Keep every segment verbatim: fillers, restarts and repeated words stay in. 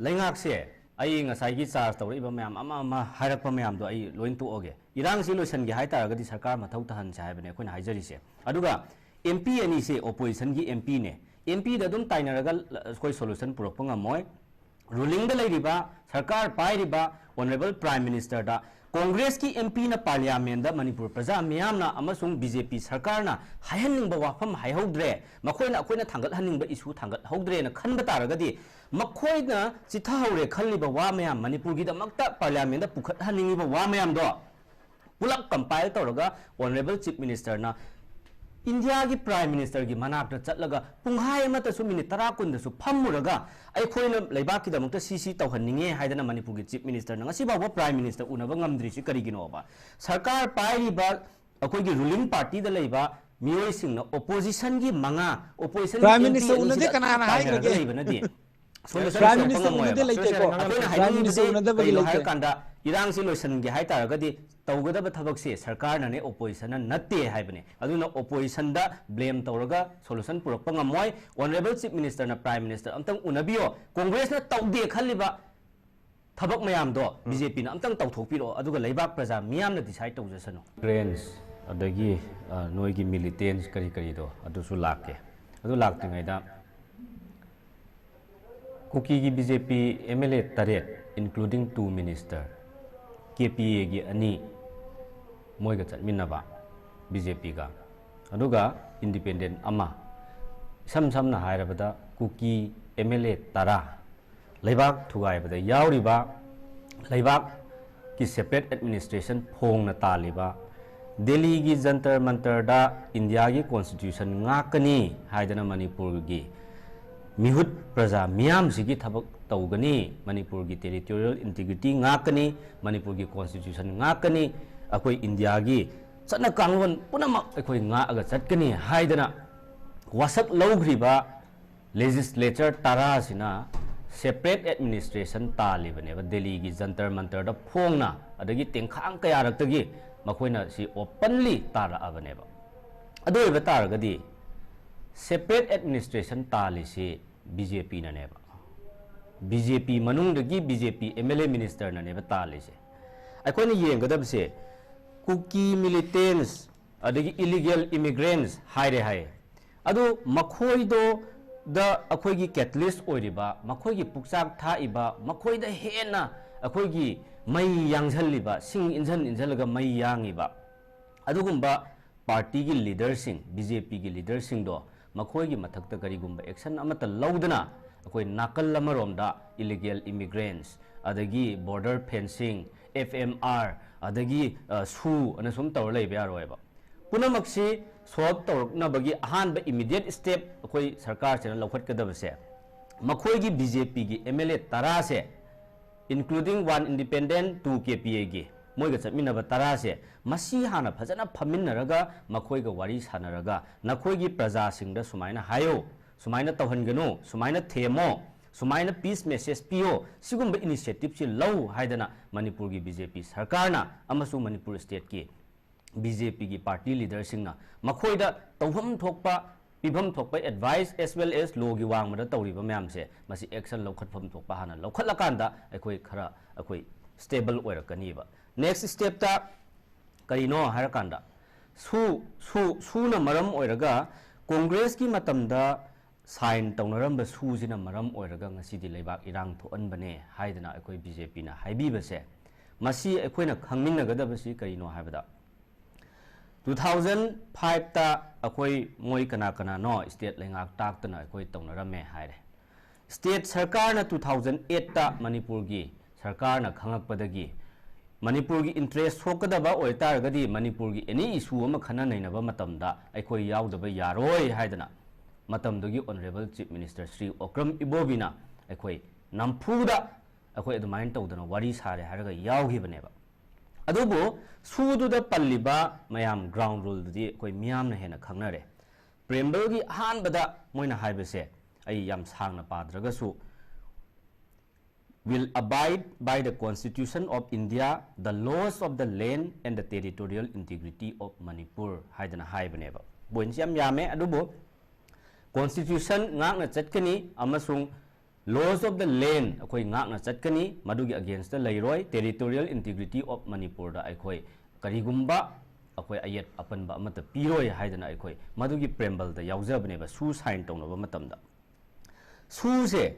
ꯂꯩꯉꯥꯛꯁꯦ, ꯑꯩ ꯉꯁꯥꯏꯒꯤ ꯆꯥꯔꯖ ꯇꯧꯔꯛꯏꯕ ꯃꯌꯥꯝ ꯑꯃ ꯑꯃ ꯍꯥꯏꯔꯛꯄ ꯃꯌꯥꯝꯗꯣ ꯑꯩ ꯂꯣꯏ ꯇꯣꯛꯑꯒꯦ꯫ ꯏꯔꯥꯡꯁꯤ ꯂꯣꯏꯁꯤꯟꯒꯦ ꯍꯥꯏꯇꯥꯔꯒꯗꯤ ꯁꯔꯀꯥꯔ ꯃꯊꯧ ꯇꯥꯍꯟꯁꯦ ꯍꯥꯏꯕꯅꯦ ꯑꯩꯈꯣꯏꯅ ꯍꯥꯏꯖꯔꯤꯁꯦ꯫ ꯑꯗꯨꯒ ꯑꯦꯝ ꯄꯤ ꯑꯅꯤꯁꯦ ꯑꯣꯄꯣꯖꯤꯁꯟꯒꯤ ꯑꯦꯝ ꯄꯤꯅꯦ꯫ ꯑꯦꯝ ꯄꯤꯗ ꯑꯗꯨꯝ ꯇꯥꯏꯅꯔꯒ ꯑꯩꯈꯣꯏ ꯁꯣꯂꯨꯁꯟ ꯄꯨꯔꯛꯄ ꯉꯝꯃꯣꯏ꯫ ꯔꯨꯂꯤꯡꯗ ꯂꯩꯔꯤꯕ, ꯁꯔꯀꯥꯔ ꯄꯥꯏꯔꯤꯕ ꯑꯣꯅꯔꯦꯕꯜ ꯄ꯭ꯔꯥꯏꯝ ꯃꯤꯅꯤꯁꯇꯔꯗ ꯀꯣꯡꯒ꯭ꯔꯦꯁꯀꯤ ꯑꯦꯝ ꯄꯤꯅ ꯄꯥꯔꯂꯤꯌꯥꯃꯦꯟꯗ ꯃꯅꯤꯄꯨꯔ ꯄ꯭ꯔꯖꯥ ꯃꯤꯌꯥꯝꯅ ꯑꯃꯁꯨꯡ ꯕꯤ ꯖꯦ ꯄꯤ ꯁꯔꯀꯥꯔꯅ ꯍꯥꯏꯍꯟꯅꯤꯡꯕ ꯋꯥꯐꯝ ꯍꯥꯏꯍꯧꯗ꯭ꯔꯦ, ꯃꯈꯣꯏꯅ ꯑꯩꯈꯣꯏꯅ ꯊꯥꯡꯒꯠꯍꯟꯅꯤꯡꯕ ꯏꯁꯨ ꯊꯥꯡꯒꯠꯍꯧꯗ꯭ꯔꯦꯅ ꯈꯟꯕ ꯇꯥꯔꯒꯗꯤ, ꯃꯈꯣꯏꯅ ꯆꯤꯊꯍꯧꯔꯦ ꯈꯜꯂꯤꯕ ꯋꯥ ꯃꯌꯥꯝ, ꯃꯅꯤꯄꯨꯔꯒꯤꯗꯃꯛꯇ ꯄꯥꯔꯂꯤꯌꯥꯃꯦꯟꯗ ꯄꯨꯈꯠꯍꯟꯅꯤꯡꯉꯤꯕ ꯋꯥ ꯃꯌꯥꯝꯗꯣ ꯄꯨꯂꯞ ꯀꯝꯄꯥꯏꯜ ꯇꯧꯔꯒ ꯑꯣꯅꯔꯦꯕꯜ ꯆꯤꯐ ꯃꯤꯅꯤꯁꯇꯔꯅ ꯏꯟꯗꯤꯌꯥꯒꯤ ꯄ꯭ꯔꯥꯏꯝ ꯃꯤꯅꯤꯁꯇꯔꯒꯤ ꯃꯅꯥꯛꯇ ꯆꯠꯂꯒ ꯄꯨꯡꯈꯥꯏ ꯑꯃꯇꯁꯨ, ꯃꯤꯅꯤꯠ ꯇꯔꯥ ꯀꯨꯟꯗꯁꯨ ꯐꯝꯃꯨꯔꯒ ꯑꯩꯈꯣꯏꯅ ꯂꯩꯕꯥꯛꯀꯤꯗꯃꯛꯇ ꯁꯤ ꯁꯤ ꯇꯧꯍꯟꯅꯤꯡꯉꯦ ꯍꯥꯏꯗꯅ ꯃꯅꯤꯄꯨꯔꯒꯤ ꯆꯤꯐ ꯃꯤꯅꯤꯁꯇꯔꯅ ꯉꯁꯤ ꯐꯥꯎꯕ ꯄ꯭ꯔꯥꯏꯝ ꯃꯤꯅꯤꯁꯇꯔ ꯎꯅꯕ ꯉꯝꯗ꯭ꯔꯤꯁꯤ ꯀꯔꯤꯒꯤꯅꯣꯕ? ꯁꯔꯀꯥꯔ ꯄꯥꯏꯔꯤꯕ ꯑꯩꯈꯣꯏꯒꯤ ꯔꯨꯂꯤꯡ ꯄꯥꯔꯇꯤꯗ ꯂꯩꯕ ꯃꯤꯑꯣꯏꯁꯤꯡꯅ ꯑꯣꯄꯣꯖꯤꯁꯟꯒꯤ ꯃꯉꯥ, ꯑꯣꯄꯣꯖꯤꯁꯟꯒꯤ ꯄ꯭ꯔꯥꯏꯝ ꯑꯦꯝ ꯄꯤ ꯃꯤꯅꯤꯁꯇꯔ ꯎꯅꯗꯦ ꯑꯅꯤꯁꯤꯗ ꯀꯅꯥꯅ ꯇꯥꯏꯅꯔꯒ ꯍꯥꯏꯈ꯭ꯔꯒꯦ? ꯂꯩꯕꯅꯗꯤ ꯁꯣꯝꯗ ꯄ꯭ꯔꯥꯏꯝ ꯁꯣꯏꯗꯣꯛꯄ ꯃꯤꯅꯤꯁꯇꯔ ꯉꯝꯃꯣꯏ ꯎꯅꯗꯦ ꯍꯥꯏꯕ꯫ ꯂꯩꯇꯦꯀꯣ꯫ ꯑꯩꯈꯣꯏꯅ ꯄ꯭ꯔꯥꯏꯝ ꯍꯥꯏꯅꯤꯡꯉꯤꯕꯗꯤ ꯃꯤꯅꯤꯁꯇꯔ ꯎꯅꯗꯕꯒꯤ ꯀꯩꯅꯣ ꯂꯩꯇꯦ꯫ ꯍꯥꯏꯔꯀꯥꯟꯗ, ꯏꯔꯥꯡꯁꯤ ꯂꯣꯏꯁꯤꯟꯒꯦ ꯍꯥꯏ ꯇꯥꯔꯒꯗꯤ ꯇꯧꯒꯗꯕ ꯊꯕꯛꯁꯦ ꯁꯔꯀꯥꯔꯅꯅꯦ, ꯑꯣꯄꯣꯖꯤꯁꯟꯅ ꯅꯠꯇꯦ ꯍꯥꯏꯕꯅꯦ꯫ ꯑꯗꯨꯅ ꯑꯣꯄꯣꯖꯤꯁꯟꯗ ꯕ꯭ꯂꯦꯝ ꯇꯧꯔꯒ ꯁꯣꯂꯨꯁꯟ ꯄꯨꯔꯛꯄ ꯉꯝꯃꯣꯏ꯫ ꯑꯣꯅꯔꯦꯕꯜ ꯆꯤꯐ ꯃꯤꯅꯤꯁꯇꯔꯅ ꯄ꯭ꯔꯥꯏꯝ ꯃꯤꯅꯤꯁꯇꯔ ꯑꯝꯇꯪ ꯎꯅꯕꯤꯌꯣ꯫ ꯀꯣꯡꯒ꯭ꯔꯦꯁꯅ ꯇꯧꯗꯦ ꯈꯜꯂꯤꯕ ꯊꯕꯛ ꯃꯌꯥꯝꯗꯣ ꯎꯝ꯫ ꯕꯤ ꯖꯦ ꯄꯤꯅ ꯑꯝꯇꯪ ꯇꯧꯊꯣꯛꯄꯤꯔꯛꯑꯣ, ꯑꯗꯨꯒ ꯂꯩꯕꯥꯛ ꯄ꯭ꯔꯖꯥ ꯃꯤꯌꯥꯝꯅ ꯗꯤꯁꯥꯏꯗ ꯇꯧꯖꯁꯅꯨ꯫ ꯔꯦꯟꯖ, ꯑꯗꯒꯤ, ꯑ, ꯅꯣꯏꯒꯤ ꯃꯤꯂꯤꯇꯦꯟꯁ ꯀꯔꯤ ꯀꯔꯤꯗꯣ, ꯑꯗꯨꯁꯨ ꯂꯥꯛꯀꯦ꯫ ꯑꯗꯨ ꯂꯥꯛꯇ꯭ꯔꯤꯉꯩꯗ ꯀꯨꯀꯤꯒꯤ B J P M L A ꯇꯔꯦꯠ, including two minister, K P ꯑꯦꯒꯤ ꯑꯅꯤ, ꯃꯣꯏꯒ ꯆꯠꯃꯤꯟꯅꯕ, ꯕꯤ ꯖꯦ ꯄꯤꯒ, ꯑꯗꯨꯒ ꯏꯟꯗꯤꯄꯦꯟꯗꯦꯟ ꯑꯃ꯫ ꯏꯁꯝ ꯁꯝꯅ ꯍꯥꯏꯔꯕꯗ, ꯀꯨꯀꯤ ꯑꯦꯝ ꯑꯦꯜ ꯑꯦ ꯇꯔꯥ, ꯂꯩꯕꯥꯛ ꯊꯨꯒꯥꯏꯕꯗ ꯌꯥꯎꯔꯤꯕ, ꯂꯩꯕꯥꯛꯀꯤ separate administration ꯐꯣꯡꯅ ꯇꯥꯜꯂꯤꯕ, ꯗꯦꯜꯂꯤꯒꯤ ꯖꯟꯇꯔ ꯃꯟꯇꯔꯗ ꯏꯟꯗꯤꯌꯥꯒꯤ constitution ꯉꯥꯛꯀꯅꯤ ꯍꯥꯏꯗꯅ ꯃꯅꯤꯄꯨꯔꯒꯤ ꯃꯤꯍꯨꯠ ꯄ꯭ꯔꯖꯥ ꯃꯤꯌꯥꯝꯁꯤꯒꯤ ꯊꯕꯛ ꯇꯧꯒꯅꯤ, ꯃꯅꯤꯄꯨꯔꯒꯤ territorial integrity ꯉꯥꯛꯀꯅꯤ, ꯃꯅꯤꯄꯨꯔꯒꯤ constitution ꯉꯥꯛꯀꯅꯤ, ꯑꯩꯈꯣꯏ ꯏꯟꯗꯤꯌꯥꯒꯤ ꯆꯠꯅ ꯀꯥꯡꯂꯣꯟ ꯄꯨꯝꯅꯃꯛ ꯑꯩꯈꯣꯏ ꯉꯥꯛꯑꯒ ꯆꯠꯀꯅꯤ ꯍꯥꯏꯗꯅ ꯋꯥꯁꯛ ꯂꯧꯈ꯭ꯔꯤꯕ legislature ꯇꯔꯥꯁꯤꯅ separate administration ꯇꯥꯜꯂꯤꯕꯅꯦꯕ꯫ ꯗꯦꯜꯂꯤꯒꯤ ꯖꯟꯇꯔ ꯃꯟꯇꯔꯗ ꯐꯣꯡꯅ, ꯑꯗꯒꯤ ꯇꯦꯡꯈꯥꯡ ꯀꯌꯥꯔꯛꯇꯒꯤ ꯃꯈꯣꯏꯅ ꯁꯤ openly ꯇꯥꯜꯂꯛꯑꯕꯅꯦꯕ꯫ ꯑꯗꯨ ꯑꯣꯏꯕ ꯇꯥꯔꯒꯗꯤ separate administration ꯇꯥꯜꯂꯤꯁꯤ ꯕꯤ ꯖꯦ ꯄꯤꯅꯅꯦꯕ꯫ ꯕꯤ ꯖꯦ ꯄꯤ ꯃꯅꯨꯡꯗꯒꯤ B J P M L A ꯃꯤꯅꯤꯁꯇꯔꯅꯅꯦꯕ ꯇꯥꯜꯂꯤꯁꯦ꯫ ꯑꯩꯈꯣꯏꯅ ꯌꯦꯡꯒꯗꯕꯁꯦ, ꯀꯨꯀꯤ ꯃꯤꯂꯤꯇꯦꯟꯁ ꯑꯗꯒꯤ ꯏꯂꯤꯒꯦꯜ ꯏꯃꯤꯒ꯭ꯔꯦꯟꯁ ꯍꯥꯏꯔꯦ ꯍꯥꯏꯌꯦ꯫ ꯑꯗꯨ ꯃꯈꯣꯏꯗꯣꯗ ꯑꯩꯈꯣꯏꯒꯤ ꯀꯦꯇꯂꯤꯁ ꯑꯣꯏꯔꯤꯕ, ꯃꯈꯣꯏꯒꯤ ꯄꯨꯛꯆꯥꯛ ꯊꯥꯛꯏꯕ, ꯃꯈꯣꯏꯗ ꯍꯦꯟꯅ ꯑꯩꯈꯣꯏꯒꯤ ꯃꯩ ꯌꯥꯡꯁꯜꯂꯤꯕ, ꯁꯤꯡ ꯏꯟꯖꯟ ꯏꯟꯖꯜꯂꯒ ꯃꯩ ꯌꯥꯡꯉꯤꯕ ꯑꯗꯨꯒꯨꯝꯕ ꯄꯥꯔꯇꯤꯒꯤ ꯂꯤꯗꯔꯁꯤꯡ, ꯕꯤ ꯖꯦ ꯄꯤꯒꯤ ꯂꯤꯗꯔꯁꯤꯡꯗꯣ, ꯃꯈꯣꯏꯒꯤ ꯃꯊꯛꯇ ꯀꯔꯤꯒꯨꯝꯕ ꯑꯦꯛꯁꯟ ꯑꯃꯠꯇ ꯂꯧꯗꯅ, ꯑꯩꯈꯣꯏ ꯅꯥꯀꯜ ꯑꯃꯔꯣꯝꯗ ꯏꯂꯤꯒꯦꯜ ꯏꯃꯤꯒ꯭ꯔꯦꯟꯁ, ꯑꯗꯒꯤ border fencing, F M R, ꯑꯗꯒꯤ, ꯑ, ꯁꯨ ꯑꯅ ꯁꯨꯝ ꯇꯧꯔ ꯂꯩꯕ ꯌꯥꯔꯣꯏꯕ꯫ ꯄꯨꯝꯅꯃꯛꯁꯤ ꯁꯣꯜꯕ ꯇꯧꯔꯛꯅꯕꯒꯤ ꯑꯍꯥꯟꯕ ꯏꯃꯤꯗꯤꯌꯦꯠ ꯁ꯭ꯇꯦꯞ ꯑꯩꯈꯣꯏ ꯁꯔꯀꯥꯔꯁꯤꯅ ꯂꯧꯈꯠꯀꯗꯕꯁꯦ, ꯃꯈꯣꯏꯒꯤ ꯕꯤ ꯖꯦ ꯄꯤꯒꯤ ꯑꯦꯝ ꯑꯦꯜ ꯑꯦ ꯇꯔꯥꯁꯦ, including one independent, two K P A ꯒꯤ, ꯃꯣꯏꯒ ꯆꯠꯃꯤꯟꯅꯕ ꯇꯔꯥꯁꯦ, ꯃꯁꯤ ꯍꯥꯟꯅ ꯐꯖꯅ ꯐꯝꯃꯤꯟꯅꯔꯒ ꯃꯈꯣꯏꯒ ꯋꯥꯔꯤ ꯁꯥꯟꯅꯔꯒ, ꯅꯈꯣꯏꯒꯤ ꯄ꯭ꯔꯖꯥꯁꯤꯡꯗ ꯁꯨꯃꯥꯏꯅ ꯍꯥꯏꯌꯣ, ꯁꯨꯃꯥꯏꯅ ꯇꯧꯍꯟꯒꯅꯨ, ꯁꯨꯃꯥꯏꯅ ꯊꯦꯝꯃꯣ, ꯁꯨꯃꯥꯏꯅ ꯄꯤꯁ ꯃꯦꯁꯦꯖ ꯄꯤꯌꯣ, ꯁꯤꯒꯨꯝꯕ ꯏꯅꯤꯁꯤꯌꯦꯇꯤꯞꯁꯤ ꯂꯧ ꯍꯥꯏꯗꯅ ꯃꯅꯤꯄꯨꯔꯒꯤ ꯕꯤ ꯖꯦ ꯄꯤ ꯁꯔꯀꯥꯔꯅ ꯑꯃꯁꯨꯡ ꯃꯅꯤꯄꯨꯔ ꯁ꯭ꯇꯦꯠꯀꯤ ꯕꯤ ꯖꯦ ꯄꯤꯒꯤ ꯄꯥꯔꯇꯤ ꯂꯤꯗꯔꯁꯤꯡꯅ ꯃꯈꯣꯏꯗ ꯇꯧꯐꯝ ꯊꯣꯛꯄ, ꯄꯤꯐꯝ ꯊꯣꯛꯄ ꯑꯦꯗꯚꯥꯏꯁ, as well as ꯂꯣꯒꯤ ꯋꯥꯡꯃꯗ ꯇꯧꯔꯤꯕ ꯃꯌꯥꯝꯁꯦ, ꯃꯁꯤ ꯑꯦꯛꯁꯟ ꯂꯧꯈꯠꯐꯝ ꯊꯣꯛꯄ ꯍꯥꯟꯅ ꯂꯧꯈꯠꯂꯀꯥꯟꯗ ꯑꯩꯈꯣꯏ ꯈꯔ, ꯑꯩꯈꯣꯏ ꯁ꯭ꯇꯦꯕꯜ ꯑꯣꯏꯔꯛꯀꯅꯤꯕ꯫ ꯅꯦꯛꯁ ꯁ꯭ꯇꯦꯞꯇ ꯀꯔꯤꯅꯣ ꯍꯥꯏꯔꯀꯥꯟꯗ, ꯁꯨ, ꯁꯨ, ꯁꯨꯅ ꯃꯔꯝ ꯑꯣꯏꯔꯒ ꯀꯣꯡꯒ꯭ꯔꯦꯁꯀꯤ ꯃꯇꯝꯗ ꯁꯥꯏꯟ ꯇꯧꯅꯔꯝꯕ ꯁꯨꯁꯤꯅ ꯃꯔꯝ ꯑꯣꯏꯔꯒ ꯉꯁꯤꯗꯤ ꯂꯩꯕꯥꯛ ꯏꯔꯥꯡ ꯊꯣꯛꯍꯟꯕꯅꯦ ꯍꯥꯏꯗꯅ ꯑꯩꯈꯣꯏ ꯕꯤ ꯖꯦ ꯄꯤꯅ ꯍꯥꯏꯕꯤꯕꯁꯦ, ꯃꯁꯤ ꯑꯩꯈꯣꯏꯅ ꯈꯪꯃꯤꯟꯅꯒꯗꯕꯁꯤ ꯀꯔꯤꯅꯣ ꯍꯥꯏꯕꯗ, ꯇꯨ ꯊꯥꯎꯖꯟ ꯐꯥꯏꯚꯇ ꯑꯩꯈꯣꯏ ꯃꯣꯏ ꯀꯅꯥ ꯀꯅꯥꯅꯣ ꯁ꯭ꯇꯦꯠ ꯂꯩꯉꯥꯛ ꯇꯥꯛꯇꯅ ꯑꯩꯈꯣꯏ ꯇꯧꯅꯔꯝꯃꯦ ꯍꯥꯏꯔꯦ꯫ ꯁ꯭ꯇꯦꯠ ꯁꯔꯀꯥꯔꯅ ꯇꯨ ꯊꯥꯎꯖꯟ ꯑꯩꯠꯇ ꯃꯅꯤꯄꯨꯔꯒꯤ ꯁꯔꯀꯥꯔꯅ ꯈꯪꯉꯛꯄꯗꯒꯤ ꯃꯅꯤꯄꯨꯔꯒꯤ ꯏꯟꯇꯔꯦꯁ ꯁꯣꯛꯀꯗꯕ ꯑꯣꯏꯇꯥꯔꯒꯗꯤ ꯃꯅꯤꯄꯨꯔꯒꯤ ꯑꯦꯅꯤ ꯏꯁꯨ ꯑꯃ ꯈꯟꯅ ꯅꯩꯅꯕ ꯃꯇꯝꯗ ꯑꯩꯈꯣꯏ ꯌꯥꯎꯗꯕ ꯌꯥꯔꯣꯏ ꯍꯥꯏꯗꯅ ꯃꯇꯝꯗꯨꯒꯤ honourable chief minister Shri Okram ꯏꯕꯣꯕꯤꯅ ꯑꯩꯈꯣꯏ ꯅꯝꯐꯨꯗ ꯑꯩꯈꯣꯏ ꯑꯗꯨꯃꯥꯏꯅ ꯇꯧꯗꯅ ꯋꯥꯔꯤ ꯁꯥꯔꯦ ꯍꯥꯏꯔꯒ ꯌꯥꯎꯈꯤꯕꯅꯦꯕ꯫ ꯑꯗꯨꯕꯨ ꯁꯨꯗꯨꯗ ꯄꯜꯂꯤꯕ ꯃꯌꯥꯝ ꯒ꯭ꯔꯥꯎꯟ ꯔꯨꯜꯗꯨꯗꯤ ꯑꯩꯈꯣꯏ ꯃꯤꯌꯥꯝꯅ ꯍꯦꯟꯅ ꯈꯪꯅꯔꯦ꯫ ꯄ꯭ꯔꯦꯝꯕꯜꯒꯤ ꯑꯍꯥꯟꯕꯗ ꯃꯣꯏꯅ ꯍꯥꯏꯕꯁꯦ ꯑꯩ ꯌꯥꯝ ꯁꯥꯡꯅ ꯄꯥꯗ꯭ꯔꯒꯁꯨ, "Will abide by the Constitution of India, the laws of the land and the territorial integrity of Manipur" ꯍꯥꯏꯗꯅ ꯍꯥꯏꯕꯅꯦꯕ꯫ ꯄꯣꯏꯟꯠꯁꯤ ꯌꯥꯝ ꯌꯥꯝꯃꯦ, ꯑꯗꯨꯕꯨ ꯀꯣꯟꯁꯇꯤꯇ꯭ꯌꯨꯁꯟ ꯉꯥꯛꯅ ꯆꯠꯀꯅꯤ ꯑꯃꯁꯨꯡ Laws of the land ꯑꯩꯈꯣꯏ ꯉꯥꯛꯅ ꯆꯠꯀꯅꯤ, ꯃꯗꯨꯒꯤ against ꯂꯩꯔꯣꯏ꯫ Territorial integrity of ꯃꯅꯤꯄꯨꯔꯗ ꯑꯩꯈꯣꯏ ꯀꯔꯤꯒꯨꯝꯕ ꯑꯩꯈꯣꯏ ꯑꯌꯦꯠ ꯑꯄꯟꯕ ꯑꯃꯠꯇ ꯄꯤꯔꯣꯏ ꯍꯥꯏꯗꯅ ꯑꯩꯈꯣꯏ ꯃꯗꯨꯒꯤ preambleꯗ ꯌꯥꯎꯖꯕꯅꯦꯕ, ꯁꯨ sign ꯇꯧꯅꯕ ꯃꯇꯝꯗ꯫ ꯁꯨꯁꯦ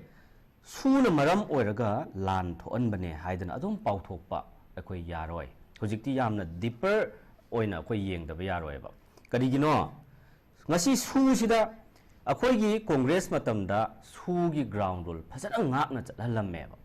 ꯁꯨꯅ ꯃꯔꯝ ꯑꯣꯏꯔꯒ ꯂꯥꯟ ꯊꯣꯛꯍꯟꯕꯅꯦ ꯍꯥꯏꯗꯅ ꯑꯗꯨꯝ ꯄꯥꯎꯊꯣꯛꯄ ꯑꯩꯈꯣꯏ ꯌꯥꯔꯣꯏ꯫ ꯍꯧꯖꯤꯛꯇꯤ ꯌꯥꯝꯅ deeper ꯑꯣꯏꯅ ꯑꯩꯈꯣꯏ ꯌꯦꯡꯗꯕ ꯌꯥꯔꯣꯏꯕ꯫ ꯀꯔꯤꯒꯤꯅꯣ? ꯉꯁꯤ ꯁꯨꯁꯤꯗ ꯑꯩꯈꯣꯏꯒꯤ Congress ꯃꯇꯝꯗ ꯁꯨꯒꯤ ground rule ꯐꯖꯅ ꯉꯥꯛꯅ ꯆꯠꯍꯜꯂꯝꯃꯦꯕ꯫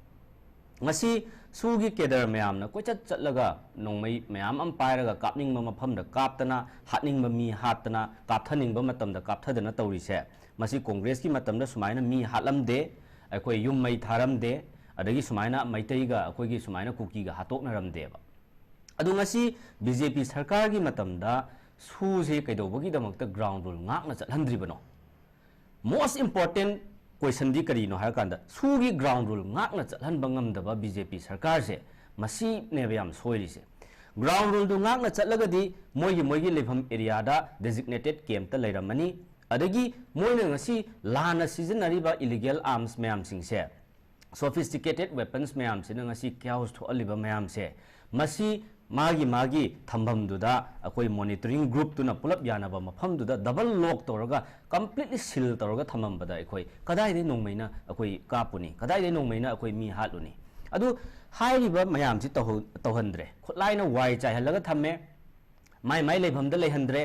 ꯉꯁꯤ ꯁꯨꯒꯤ cadre ꯃꯌꯥꯝꯅ ꯀꯣꯏꯆꯠ ꯆꯠꯂꯒ ꯅꯣꯡꯃꯩ ꯃꯌꯥꯝ ꯑꯃ ꯄꯥꯏꯔꯒ ꯀꯥꯞꯅꯤꯡꯕ ꯃꯐꯝꯗ ꯀꯥꯞꯇꯅ, ꯍꯥꯠꯅꯤꯡꯕ ꯃꯤ ꯍꯥꯠꯇꯅ, ꯀꯥꯞꯊꯅꯤꯡꯕ ꯃꯇꯝꯗ ꯀꯥꯞꯊꯗꯅ ꯇꯧꯔꯤꯁꯦ, ꯃꯁꯤ Congressꯀꯤ ꯃꯇꯝꯗ ꯁꯨꯃꯥꯏꯅ ꯃꯤ ꯍꯥꯠꯂꯝꯗꯦ, ꯑꯩꯈꯣꯏ ꯌꯨꯝ ꯃꯩ ꯊꯥꯔꯝꯗꯦ, ꯑꯗꯒꯤ ꯁꯨꯃꯥꯏꯅ ꯃꯩꯇꯩꯒ ꯑꯩꯈꯣꯏꯒꯤ ꯁꯨꯃꯥꯏꯅ ꯀꯨꯀꯤꯒ ꯍꯥꯠꯇꯣꯛꯅꯔꯝꯗꯦꯕ꯫ ꯑꯗꯣ ꯉꯁꯤ BJP ꯁꯔꯀꯥꯔꯒꯤ ꯃꯇꯝꯗ ꯁꯨꯁꯦ ꯀꯩꯗꯧꯕꯒꯤꯗꯃꯛꯇ ground rule ꯉꯥꯛꯅ ꯆꯠꯍꯟꯗ꯭ꯔꯤꯕꯅꯣ? Most important questionꯗꯤ ꯀꯔꯤꯅꯣ ꯍꯥꯏꯔꯀꯥꯟꯗ, ꯁꯨꯒꯤ ground rule ꯉꯥꯛꯅ ꯆꯠꯍꯟꯕ ꯉꯝꯗꯕ BJP ꯁꯔꯀꯥꯔꯁꯦ, ꯃꯁꯤꯅꯦꯕ ꯌꯥꯝ ꯁꯣꯏꯔꯤꯁꯦ꯫ Ground ruleꯗꯨ ꯉꯥꯛꯅ ꯆꯠꯂꯒꯗꯤ ꯃꯣꯏꯒꯤ, ꯃꯣꯏꯒꯤ ꯂꯩꯐꯝ areaꯗ designated campꯇ ꯂꯩꯔꯝꯃꯅꯤ꯫ ꯑꯗꯒꯤ ꯃꯣꯏꯅ ꯉꯁꯤ ꯂꯥꯟꯅ ꯁꯤꯖꯤꯟꯅꯔꯤꯕ illegal arms ꯃꯌꯥꯝꯁꯤꯡꯁꯦ, sophisticated weapons ꯃꯌꯥꯝꯁꯤꯅ ꯉꯁꯤ chaos ꯊꯣꯛꯍꯜꯂꯤꯕ ꯃꯌꯥꯝꯁꯦ, ꯃꯁꯤ ꯃꯥꯒꯤ ꯃꯥꯒꯤ ꯊꯝꯐꯝꯗꯨꯗ ꯑꯩꯈꯣꯏ monitoring groupꯇꯨꯅ ꯄꯨꯂꯞ ꯌꯥꯅꯕ ꯃꯐꯝꯗꯨꯗ double lock ꯇꯧꯔꯒ completely seal ꯇꯧꯔꯒ ꯊꯝꯃꯝꯕꯗ ꯑꯩꯈꯣꯏ ꯀꯗꯥꯏꯗꯩ ꯅꯣꯡꯃꯩꯅ ꯑꯩꯈꯣꯏ ꯀꯥꯞꯄꯨꯅꯤ? ꯀꯗꯥꯏꯗꯩ ꯅꯣꯡꯃꯩꯅ ꯑꯩꯈꯣꯏ ꯃꯤ ꯍꯥꯠꯂꯨꯅꯤ? ꯑꯗꯨ ꯍꯥꯏꯔꯤꯕ ꯃꯌꯥꯝꯁꯤ ꯇꯧꯍꯧ-, ꯇꯧꯍꯟꯗ꯭ꯔꯦ꯫ ꯈꯨꯠꯂꯥꯏꯅ ꯋꯥꯏ ꯆꯥꯏꯍꯜꯂꯒ ꯊꯝꯃꯦ, ꯃꯥꯏ ꯃꯥꯏ ꯂꯩꯐꯝꯗ ꯂꯩꯍꯟꯗ꯭ꯔꯦ꯫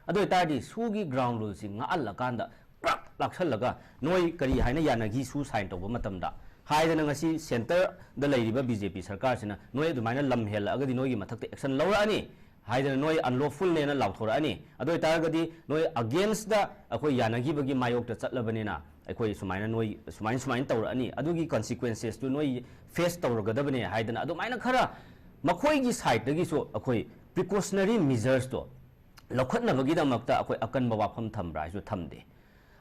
ꯑꯗꯨ ꯑꯣꯏꯇꯥꯔꯗꯤ ꯁꯨꯒꯤ ground ruleꯁꯤ ꯉꯥꯛꯍꯜꯂꯀꯥꯟꯗ ꯀ꯭ꯔꯛ ꯂꯥꯛꯁꯜꯂꯒ ꯅꯣꯏ ꯀꯔꯤ ꯍꯥꯏꯅ ꯌꯥꯅꯈꯤ ꯁꯨ sign ꯇꯧꯕ ꯃꯇꯝꯗ ꯍꯥꯏꯗꯅ ꯉꯁꯤ centreꯗ ꯂꯩꯔꯤꯕ BJP ꯁꯔꯀꯥꯔꯁꯤꯅ ꯅꯣꯏ ꯑꯗꯨꯃꯥꯏꯅ ꯂꯝ ꯍꯦꯜꯂꯛꯑꯒꯗꯤ ꯅꯣꯏꯒꯤ ꯃꯊꯛꯇ action ꯂꯧꯔꯛꯑꯅꯤ ꯍꯥꯏꯗꯅ ꯅꯣꯏ unlawfulꯅꯦꯅ ꯂꯥꯎꯊꯣꯔꯛꯑꯅꯤ꯫ ꯑꯗꯨ ꯑꯣꯏꯇꯥꯔꯒꯗꯤ ꯅꯣꯏ againstꯗ ꯑꯩꯈꯣꯏ ꯌꯥꯅꯈꯤꯕꯒꯤ ꯃꯥꯌꯣꯛꯇ ꯆꯠꯂꯕꯅꯤꯅ ꯑꯩꯈꯣꯏ ꯁꯨꯃꯥꯏꯅ ꯅꯣꯏ ꯁꯨꯃꯥꯏꯅ, ꯁꯨꯃꯥꯏꯅ ꯇꯧꯔꯛꯑꯅꯤ, ꯑꯗꯨꯒꯤ consequencesꯇꯨ ꯅꯣꯏ face ꯇꯧꯔꯒꯗꯕꯅꯦ ꯍꯥꯏꯗꯅ ꯑꯗꯨꯃꯥꯏꯅ ꯈꯔ ꯃꯈꯣꯏꯒꯤ sideꯇꯒꯤꯁꯨ ꯑꯩꯈꯣꯏ precautionary measuresꯇꯣ ꯂꯧꯈꯠꯅꯕꯒꯤꯗꯃꯛꯇ ꯑꯩꯈꯣꯏ ꯑꯀꯟꯕ ꯋꯥꯐꯝ ꯊꯝꯕ꯭ꯔꯥ ꯍꯥꯏꯁꯨ ꯊꯝꯗꯦ꯫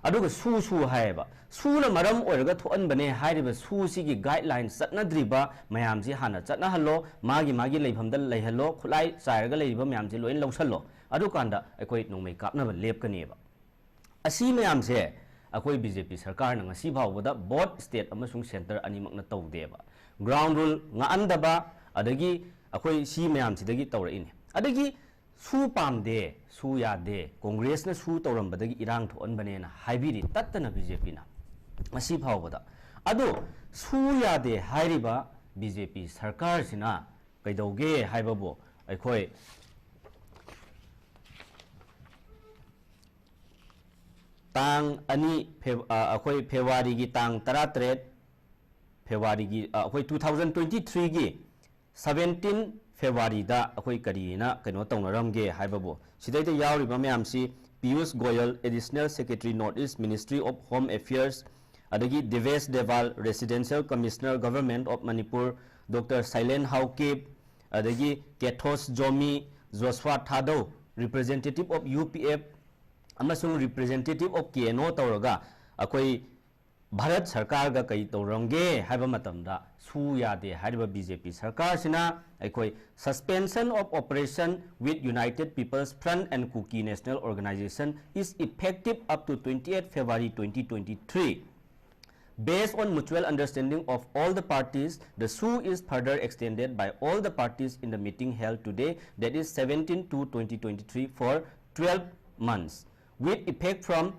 ꯑꯗꯨꯒ ꯁꯨ ꯁꯨ ꯍꯥꯏꯌꯦꯕ, ꯁꯨꯅ ꯃꯔꯝ ꯑꯣꯏꯔꯒ ꯊꯣꯛꯍꯟꯕꯅꯦ ꯍꯥꯏꯔꯤꯕ ꯁꯨꯁꯤꯒꯤ guideline ꯆꯠꯅꯗ꯭ꯔꯤꯕ ꯃꯌꯥꯝꯁꯤ ꯍꯥꯟꯅ ꯆꯠꯅꯍꯜꯂꯣ, ꯃꯥꯒꯤ ꯃꯥꯒꯤ ꯂꯩꯐꯝꯗ ꯂꯩꯍꯜꯂꯣ, ꯈꯨꯠꯂꯥꯏ ꯆꯥꯏꯔꯒ ꯂꯩꯔꯤꯕ ꯃꯌꯥꯝꯁꯤ ꯂꯣꯏꯅ ꯂꯧꯁꯜꯂꯣ, ꯑꯗꯨꯀꯥꯟꯗ ꯑꯩꯈꯣꯏ ꯅꯣꯡꯃꯩ ꯀꯥꯞꯅꯕ ꯂꯦꯞꯀꯅꯦꯕ꯫ ꯑꯁꯤ ꯃꯌꯥꯝꯁꯦ ꯑꯩꯈꯣꯏ ꯕꯤ ꯖꯦ ꯄꯤ ꯁꯔꯀꯥꯔꯅ ꯉꯁꯤ ꯐꯥꯎꯕꯗ both state ꯑꯃꯁꯨꯡ centre ꯑꯅꯤꯃꯛꯅ ꯇꯧꯗꯦꯕ꯫ Ground rule ꯉꯥꯛꯍꯟꯗꯕ, ꯑꯗꯒꯤ ꯑꯩꯈꯣꯏ ꯁꯤ ꯃꯌꯥꯝꯁꯤꯗꯒꯤ ꯇꯧꯔꯛꯏꯅꯦ꯫ ꯑꯗꯒꯤ ꯁꯨ ꯄꯥꯝꯗꯦ, ꯁꯨ ꯌꯥꯗꯦ, ꯀꯣꯡꯒ꯭ꯔꯦꯁꯅ ꯁꯨ ꯇꯧꯔꯝꯕꯗꯒꯤ ꯏꯔꯥꯡ ꯊꯣꯛꯍꯟꯕꯅꯦꯅ ꯍꯥꯏꯕꯤꯔꯤ ꯇꯠꯇꯅ ꯕꯤ ꯖꯦ ꯄꯤꯅ ꯉꯁꯤ ꯐꯥꯎꯕꯗ꯫ ꯑꯗꯣ ꯁꯨ ꯌꯥꯗꯦ ꯍꯥꯏꯔꯤꯕ ꯕꯤ ꯖꯦ ꯄꯤ ꯁꯔꯀꯥꯔꯁꯤꯅ ꯀꯩꯗꯧꯒꯦ ꯍꯥꯏꯕꯕꯨ, ꯑꯩꯈꯣꯏ ꯇꯥꯡ ꯑꯅꯤ ꯐꯦꯕ-, ꯑ, ꯑꯩꯈꯣꯏ ꯐꯦꯕ꯭ꯔꯨꯋꯥꯔꯤꯒꯤ ꯇꯥꯡ ꯇꯔꯥꯇꯔꯦꯠ, ꯐꯦꯕ꯭ꯔꯨꯋꯥꯔꯤꯒꯤ, ꯑ, ꯑꯩꯈꯣꯏ two thousand twenty threeꯒꯤ seventeen ꯐꯦꯕ꯭ꯔꯨꯋꯥꯔꯤꯗ ꯑꯩꯈꯣꯏ ꯀꯔꯤꯅ ꯀꯩꯅꯣ ꯇꯧꯅꯔꯝꯒꯦ ꯍꯥꯏꯕꯕꯨ, ꯁꯤꯗꯩꯗ ꯌꯥꯎꯔꯤꯕ ꯃꯌꯥꯝꯁꯤ: Piyush Goyal, Additional Secretary, North East Ministry of Home Affairs, ꯑꯗꯒꯤ ꯗꯦꯕꯦꯁ ꯗꯦꯕꯥꯜ, Residential Commissioner, Government of Manipur, Doctor Sailen Haokip, ꯑꯗꯒꯤ Kethos Zomi, Joshua Thadou, Representative of U P F ꯑꯃꯁꯨꯡ Representative of K N O ꯇꯧꯔꯒ ꯑꯩꯈꯣꯏ ꯚꯥꯔꯠ ꯁꯔꯀꯥꯔꯒ ꯀꯩ ꯇꯧꯔꯝꯒꯦ ꯍꯥꯏꯕ ꯃꯇꯝꯗ, ꯁꯨ ꯌꯥꯗꯦ ꯍꯥꯏꯔꯤꯕ ꯕꯤ ꯖꯦ ꯄꯤ ꯁꯔꯀꯥꯔꯁꯤꯅ ꯑꯩꯈꯣꯏ Suspension of Operation with United People's Front and Kuki National Organization is effective up to twenty-eighth February twenty twenty-three. Based on mutual understanding of all the parties, the sue is further extended by all the parties in the meeting held today, that is seventeen two twenty twenty-three, for twelve months, with effect from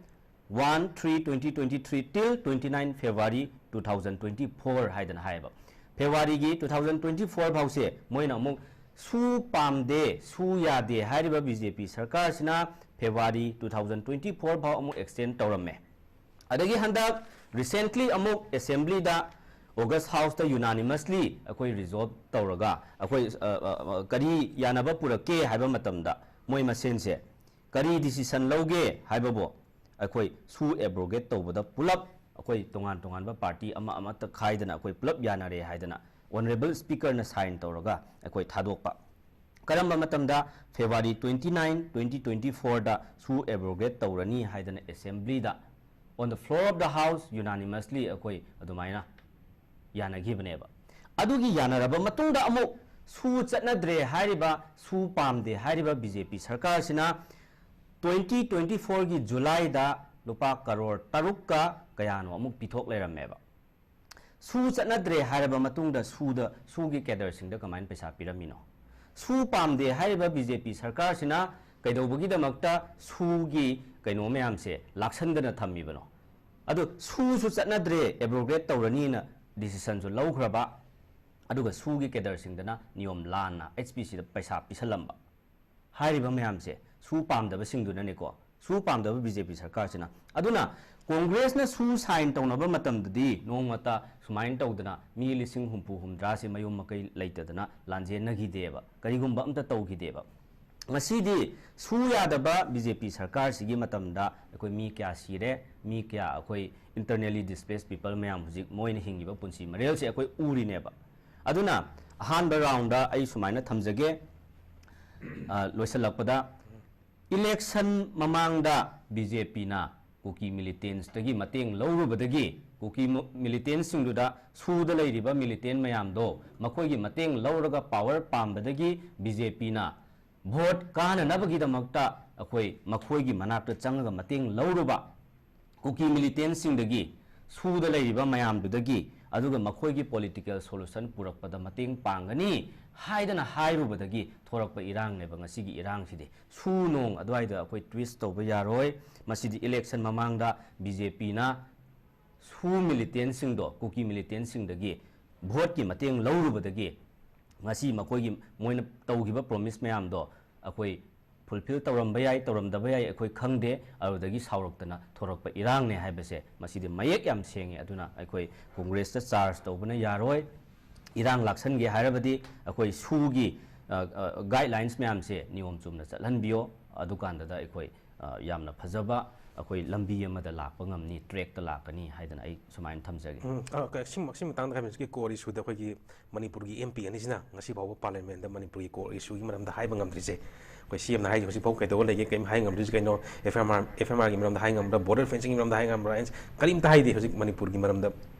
one three twenty twenty-three till twenty-nine February two thousand twenty-four ꯍꯥꯏꯗꯅ ꯍꯥꯏꯌꯦꯕ꯫ ꯐꯦꯕ꯭ꯔꯨꯋꯥꯔꯤꯒꯤ two thousand twenty-four ꯐꯥꯎꯁꯦ ꯃꯣꯏꯅ ꯑꯃꯨꯛ ꯁꯨ ꯄꯥꯝꯗꯦ, ꯁꯨ ꯌꯥꯗꯦ ꯍꯥꯏꯔꯤꯕ B J ꯄꯤ ꯁꯔꯀꯥꯔꯁꯤꯅ February two thousand twenty-four ꯐꯥꯎ ꯑꯃꯨꯛ extend ꯇꯧꯔꯝꯃꯦ꯫ ꯑꯗꯒꯤ ꯍꯟꯗꯛ recently ꯑꯃꯨꯛ assemblyꯗ August houseꯇ unanimously ꯑꯩꯈꯣꯏ resolve ꯇꯧꯔꯒ ꯑꯩꯈꯣꯏ, ꯑ, ꯑ, ꯑ, ꯀꯔꯤ ꯌꯥꯅꯕ ꯄꯨꯔꯛꯀꯦ ꯍꯥꯏꯕ ꯃꯇꯝꯗ, ꯃꯣꯏ ꯃꯁꯦꯟꯁꯦ ꯀꯔꯤ decision ꯂꯧꯒꯦ ꯍꯥꯏꯕꯕꯨ, ꯑꯩꯈꯣꯏ ꯁꯨ abrogate ꯇꯧꯕꯗ ꯄꯨꯂꯞ ꯑꯩꯈꯣꯏ ꯇꯣꯉꯥꯟ ꯇꯣꯉꯥꯟꯕ party ꯑꯃ ꯑꯃꯠꯇ ꯈꯥꯏꯗꯅ ꯑꯩꯈꯣꯏ ꯄꯨꯂꯞ ꯌꯥꯅꯔꯦ ꯍꯥꯏꯗꯅ Honourable Speakerꯅ sign ꯇꯧꯔꯒ ꯑꯩꯈꯣꯏ ꯊꯥꯗꯣꯛꯄ꯫ ꯀꯔꯝꯕ ꯃꯇꯝꯗ? February twenty-nine, twenty twenty-fourꯗ ꯁꯨ abrogate ꯇꯧꯔꯅꯤ ꯍꯥꯏꯗꯅ assemblyꯗ, on the floor of the house, unanimously ꯑꯩꯈꯣꯏ ꯑꯗꯨꯃꯥꯏꯅ ꯌꯥꯅꯈꯤꯕꯅꯦꯕ꯫ ꯑꯗꯨꯒꯤ ꯌꯥꯅꯔꯕ ꯃꯇꯨꯡꯗ ꯑꯃꯨꯛ ꯁꯨ ꯆꯠꯅꯗ꯭ꯔꯦ ꯍꯥꯏꯔꯤꯕ, ꯁꯨ ꯄꯥꯝꯗꯦ ꯍꯥꯏꯔꯤꯕ ꯕꯤ ꯖꯦ ꯄꯤ ꯁꯔꯀꯥꯔꯁꯤꯅ twenty twenty-fourꯒꯤ Julyꯗ ꯂꯨꯄꯥ ꯀꯔꯣꯔ ꯇꯔꯨꯛꯀ ꯀꯌꯥꯅꯣ ꯑꯃꯨꯛ ꯄꯤꯊꯣꯛ ꯂꯩꯔꯝꯃꯦꯕ꯫ ꯁꯨ ꯆꯠꯅꯗ꯭ꯔꯦ ꯍꯥꯏꯔꯕ ꯃꯇꯨꯡꯗ ꯁꯨꯗ, ꯁꯨꯒꯤ ꯀꯦꯗꯔꯁꯤꯡꯗ ꯀꯃꯥꯏꯅ ꯄꯩꯁꯥ ꯄꯤꯔꯝꯃꯤꯅꯣ? ꯁꯨ ꯄꯥꯝꯗꯦ ꯍꯥꯏꯔꯤꯕ ꯕꯤ ꯖꯦ ꯄꯤ ꯁꯔꯀꯥꯔꯁꯤꯅ ꯀꯩꯗꯧꯕꯒꯤꯗꯃꯛꯇ ꯁꯨꯒꯤ ꯀꯩꯅꯣ ꯃꯌꯥꯝꯁꯦ ꯂꯥꯛꯁꯟꯗꯅ ꯊꯝꯃꯤꯕꯅꯣ? ꯑꯗꯨ ꯁꯨꯁꯨ ꯆꯠꯅꯗ꯭ꯔꯦ, ꯑꯦꯕ꯭ꯔꯣꯒꯦꯠ ꯇꯧꯔꯅꯤꯅ ꯗꯤꯁꯤꯁꯟꯁꯨ ꯂꯧꯈ꯭ꯔꯕ, ꯑꯗꯨꯒ ꯁꯨꯒꯤ ꯀꯦꯗꯔꯁꯤꯡꯗꯅ ꯅꯤꯌꯣꯝ ꯂꯥꯟꯅ ꯑꯩꯆ ꯄꯤ ꯁꯤꯗ ꯄꯩꯁꯥ ꯄꯤꯁꯜꯂꯝꯕ꯫ ꯍꯥꯏꯔꯤꯕ ꯃꯌꯥꯝꯁꯦ ꯁꯨ ꯄꯥꯝꯗꯕꯁꯤꯡꯗꯨꯅꯅꯦꯀꯣ, ꯁꯨ ꯄꯥꯝꯗꯕ ꯕꯤ ꯖꯦ ꯄꯤ ꯁꯔꯀꯥꯔꯁꯤꯅ꯫ ꯑꯗꯨꯅ ꯀꯣꯡꯒ꯭ꯔꯦꯁꯅ ꯁꯨ ꯁꯥꯏꯟ ꯇꯧꯅꯕ ꯃꯇꯝꯗꯗꯤ ꯅꯣꯡꯃꯇ ꯁꯨꯃꯥꯏꯅ ꯇꯧꯗꯅ ꯃꯤ ꯂꯤꯁꯤꯡ ꯍꯨꯝꯐꯨ ꯍꯨꯝꯗ꯭ꯔꯥꯁꯦ ꯃꯌꯨꯝ ꯃꯀꯩ ꯂꯩꯇꯗꯅ ꯂꯥꯟꯖꯦꯟꯅꯈꯤꯗꯦꯕ, ꯀꯔꯤꯒꯨꯝꯕ ꯑꯝꯇ ꯇꯧꯈꯤꯗꯦꯕ꯫ ꯉꯁꯤꯗꯤ ꯁꯨ ꯌꯥꯗꯕ ꯕꯤ ꯖꯦ ꯄꯤ ꯁꯔꯀꯥꯔꯁꯤꯒꯤ ꯃꯇꯝꯗ ꯑꯩꯈꯣꯏ ꯃꯤ ꯀꯌꯥ ꯁꯤꯔꯦ, ꯃꯤ ꯀꯌꯥ ꯑꯩꯈꯣꯏ internally displaced people ꯃꯌꯥꯝ ꯍꯧꯖꯤꯛ ꯃꯣꯏꯅ ꯍꯤꯡꯉꯤꯕ ꯄꯨꯟꯁꯤ ꯃꯔꯦꯜꯁꯦ ꯑꯩꯈꯣꯏ ꯎꯔꯤꯅꯦꯕ꯫ ꯑꯗꯨꯅ ꯑꯍꯥꯟꯕ ꯔꯥꯎꯟꯗ ꯑꯩ ꯁꯨꯃꯥꯏꯅ ꯊꯝꯖꯒꯦ, ꯑ, ꯂꯣꯏꯁꯤꯜꯂꯛꯄꯗ, ꯏꯂꯦꯛꯁꯟ ꯃꯃꯥꯡꯗ ꯕꯤ ꯖꯦ ꯄꯤꯅ ꯀꯨꯀꯤ ꯃꯤꯂꯤꯇꯦꯟꯁꯇꯒꯤ ꯃꯇꯦꯡ ꯂꯧꯔꯨꯕꯗꯒꯤ, ꯀꯨꯀꯤ ꯃꯨ-, ꯃꯤꯂꯤꯇꯦꯟꯁꯁꯤꯡꯗꯨꯗ ꯁꯨꯗ ꯂꯩꯔꯤꯕ ꯃꯤꯂꯤꯇꯦꯟ ꯃꯌꯥꯝꯗꯣ ꯃꯈꯣꯏꯒꯤ ꯃꯇꯦꯡ ꯂꯧꯔꯒ ꯄꯥꯋꯔ ꯄꯥꯝꯕꯗꯒꯤ ꯕꯤ ꯖꯦ ꯄꯤꯅ ꯚꯣꯠ ꯀꯥꯅꯅꯕꯒꯤꯗꯃꯛꯇ ꯑꯩꯈꯣꯏ ꯃꯈꯣꯏꯒꯤ ꯃꯅꯥꯛꯇ ꯆꯪꯉꯒ ꯃꯇꯦꯡ ꯂꯧꯔꯨꯕ ꯀꯨꯀꯤ ꯃꯤꯂꯤꯇꯦꯟꯁꯤꯡꯗꯒꯤ, ꯁꯨꯗ ꯂꯩꯔꯤꯕ ꯃꯌꯥꯝꯗꯨꯗꯒꯤ, ꯑꯗꯨꯒ ꯃꯈꯣꯏꯒꯤ ꯄꯣꯂꯤꯇꯤꯀꯦꯜ ꯁꯣꯂꯨꯁꯟ ꯄꯨꯔꯛꯄꯗ ꯃꯇꯦꯡ ꯄꯥꯡꯒꯅꯤ ꯍꯥꯏꯗꯅ ꯍꯥꯏꯔꯨꯕꯗꯒꯤ ꯊꯣꯔꯛꯄ ꯏꯔꯥꯡꯅꯦꯕ ꯉꯁꯤꯒꯤ ꯏꯔꯥꯡꯁꯤꯗꯤ꯫ ꯁꯨ ꯅꯣꯡ ꯑꯗꯨꯋꯥꯏꯗ ꯑꯩꯈꯣꯏ ꯇ꯭ꯋꯤꯁ ꯇꯧꯕ ꯌꯥꯔꯣꯏ꯫ ꯃꯁꯤꯗꯤ ꯏꯂꯦꯛꯁꯟ ꯃꯃꯥꯡꯗ ꯕꯤ ꯖꯦ ꯄꯤꯅ ꯁꯨ ꯃꯤꯂꯤꯇꯦꯟꯁꯤꯡꯗꯣ, ꯀꯨꯀꯤ ꯃꯤꯂꯤꯇꯦꯟꯁꯤꯡꯗꯒꯤ ꯚꯣꯠꯀꯤ ꯃꯇꯦꯡ ꯂꯧꯔꯨꯕꯗꯒꯤ ꯉꯁꯤ ꯃꯈꯣꯏꯒꯤ, ꯃꯣꯏꯅ ꯇꯧꯈꯤꯕ ꯄ꯭ꯔꯣꯃꯤꯁ ꯃꯌꯥꯝꯗꯣ ꯑꯩꯈꯣꯏ ꯐꯨꯜꯐꯤꯜ ꯇꯧꯔꯝꯕ ꯌꯥꯏ, ꯇꯧꯔꯝꯗꯕ ꯌꯥꯏ, ꯑꯩꯈꯣꯏ ꯈꯪꯗꯦ꯫ ꯑꯗꯨꯗꯒꯤ ꯁꯥꯎꯔꯛꯇꯅ ꯊꯣꯔꯛꯄ ꯏꯔꯥꯡꯅꯦ ꯍꯥꯏꯕꯁꯦ ꯃꯁꯤꯗꯤ ꯃꯌꯦꯛ ꯌꯥꯝ ꯁꯦꯡꯉꯦ꯫ ꯑꯗꯨꯅ ꯑꯩꯈꯣꯏ ꯀꯣꯡꯒ꯭ꯔꯦꯁꯇ ꯆꯥꯔꯖ ꯇꯧꯕꯅ ꯌꯥꯔꯣꯏ꯫ ꯏꯔꯥꯡ ꯂꯥꯛꯁꯟꯒꯦ ꯍꯥꯏꯔꯕꯗꯤ ꯑꯩꯈꯣꯏ ꯁꯨꯒꯤ, ꯑ, ꯑ, ꯒꯥꯏꯗꯂꯥꯏꯟꯁ ꯃꯌꯥꯝꯁꯦ ꯅꯤꯌꯣꯝ ꯆꯨꯝꯅ ꯆꯠꯍꯟꯕꯤꯌꯣ꯫ ꯑꯗꯨꯀꯥꯟꯗꯗ ꯑꯩꯈꯣꯏ, ꯑ, ꯌꯥꯝꯅ ꯐꯖꯕ ꯑꯩꯈꯣꯏ ꯂꯝꯕꯤ ꯑꯃꯗ ꯂꯥꯛꯄ ꯉꯝꯅꯤ, ꯇ꯭ꯔꯦꯛꯇ ꯂꯥꯛꯀꯅꯤ ꯍꯥꯏꯗꯅ ꯑꯩ ꯁꯨꯃꯥꯏꯅ ꯊꯝꯖꯒꯦ꯫ ꯎꯝ, ꯑ, ꯀ-, ꯁꯤ, ꯁꯤ ꯃꯇꯥꯡꯗ ꯍꯥꯏꯕ, ꯍꯧꯖꯤꯛꯀꯤ core issue ꯗ ꯑꯩꯈꯣꯏꯒꯤ ꯃꯅꯤꯄꯨꯔꯒꯤ ꯑꯦꯝ ꯄꯤ ꯑꯅꯤꯁꯤꯅ ꯉꯁꯤ ꯐꯥꯎꯕ ꯄꯥꯔꯂꯤꯌꯥꯃꯦꯟꯗ ꯃꯅꯤꯄꯨꯔꯒꯤ core issue ꯒꯤ ꯃꯔꯝꯗ ꯍꯥꯏꯕ ꯉꯝꯗ꯭ꯔꯤꯁꯦ, ꯑꯩꯈꯣꯏ ꯁꯤ ꯑꯦꯝꯅ ꯍꯥꯏꯁꯦ ꯍꯧꯖꯤꯛ ꯐꯥꯎ ꯀꯩꯗꯧꯔ ꯂꯩꯒꯦ, ꯀꯔꯤꯝ ꯍꯥꯏ ꯉꯝꯗ꯭ꯔꯤꯁꯦ ꯀꯩꯅꯣ? F M R, F M R ꯒꯤ ꯃꯔꯝꯗ ꯍꯥꯏ ꯉꯝꯕ꯭ꯔꯥ? ꯕꯣꯔꯗꯔ ꯐꯦꯟꯁꯤꯡꯒꯤ ꯃꯔꯝꯗ ꯍꯥꯏ ꯉꯝꯕ꯭ꯔꯥ? ꯀꯔꯤꯝꯇ ꯍꯥꯏꯗꯦ ꯍꯧꯖꯤꯛ ꯃꯅꯤꯄꯨꯔꯒꯤ ꯃꯔꯝꯗ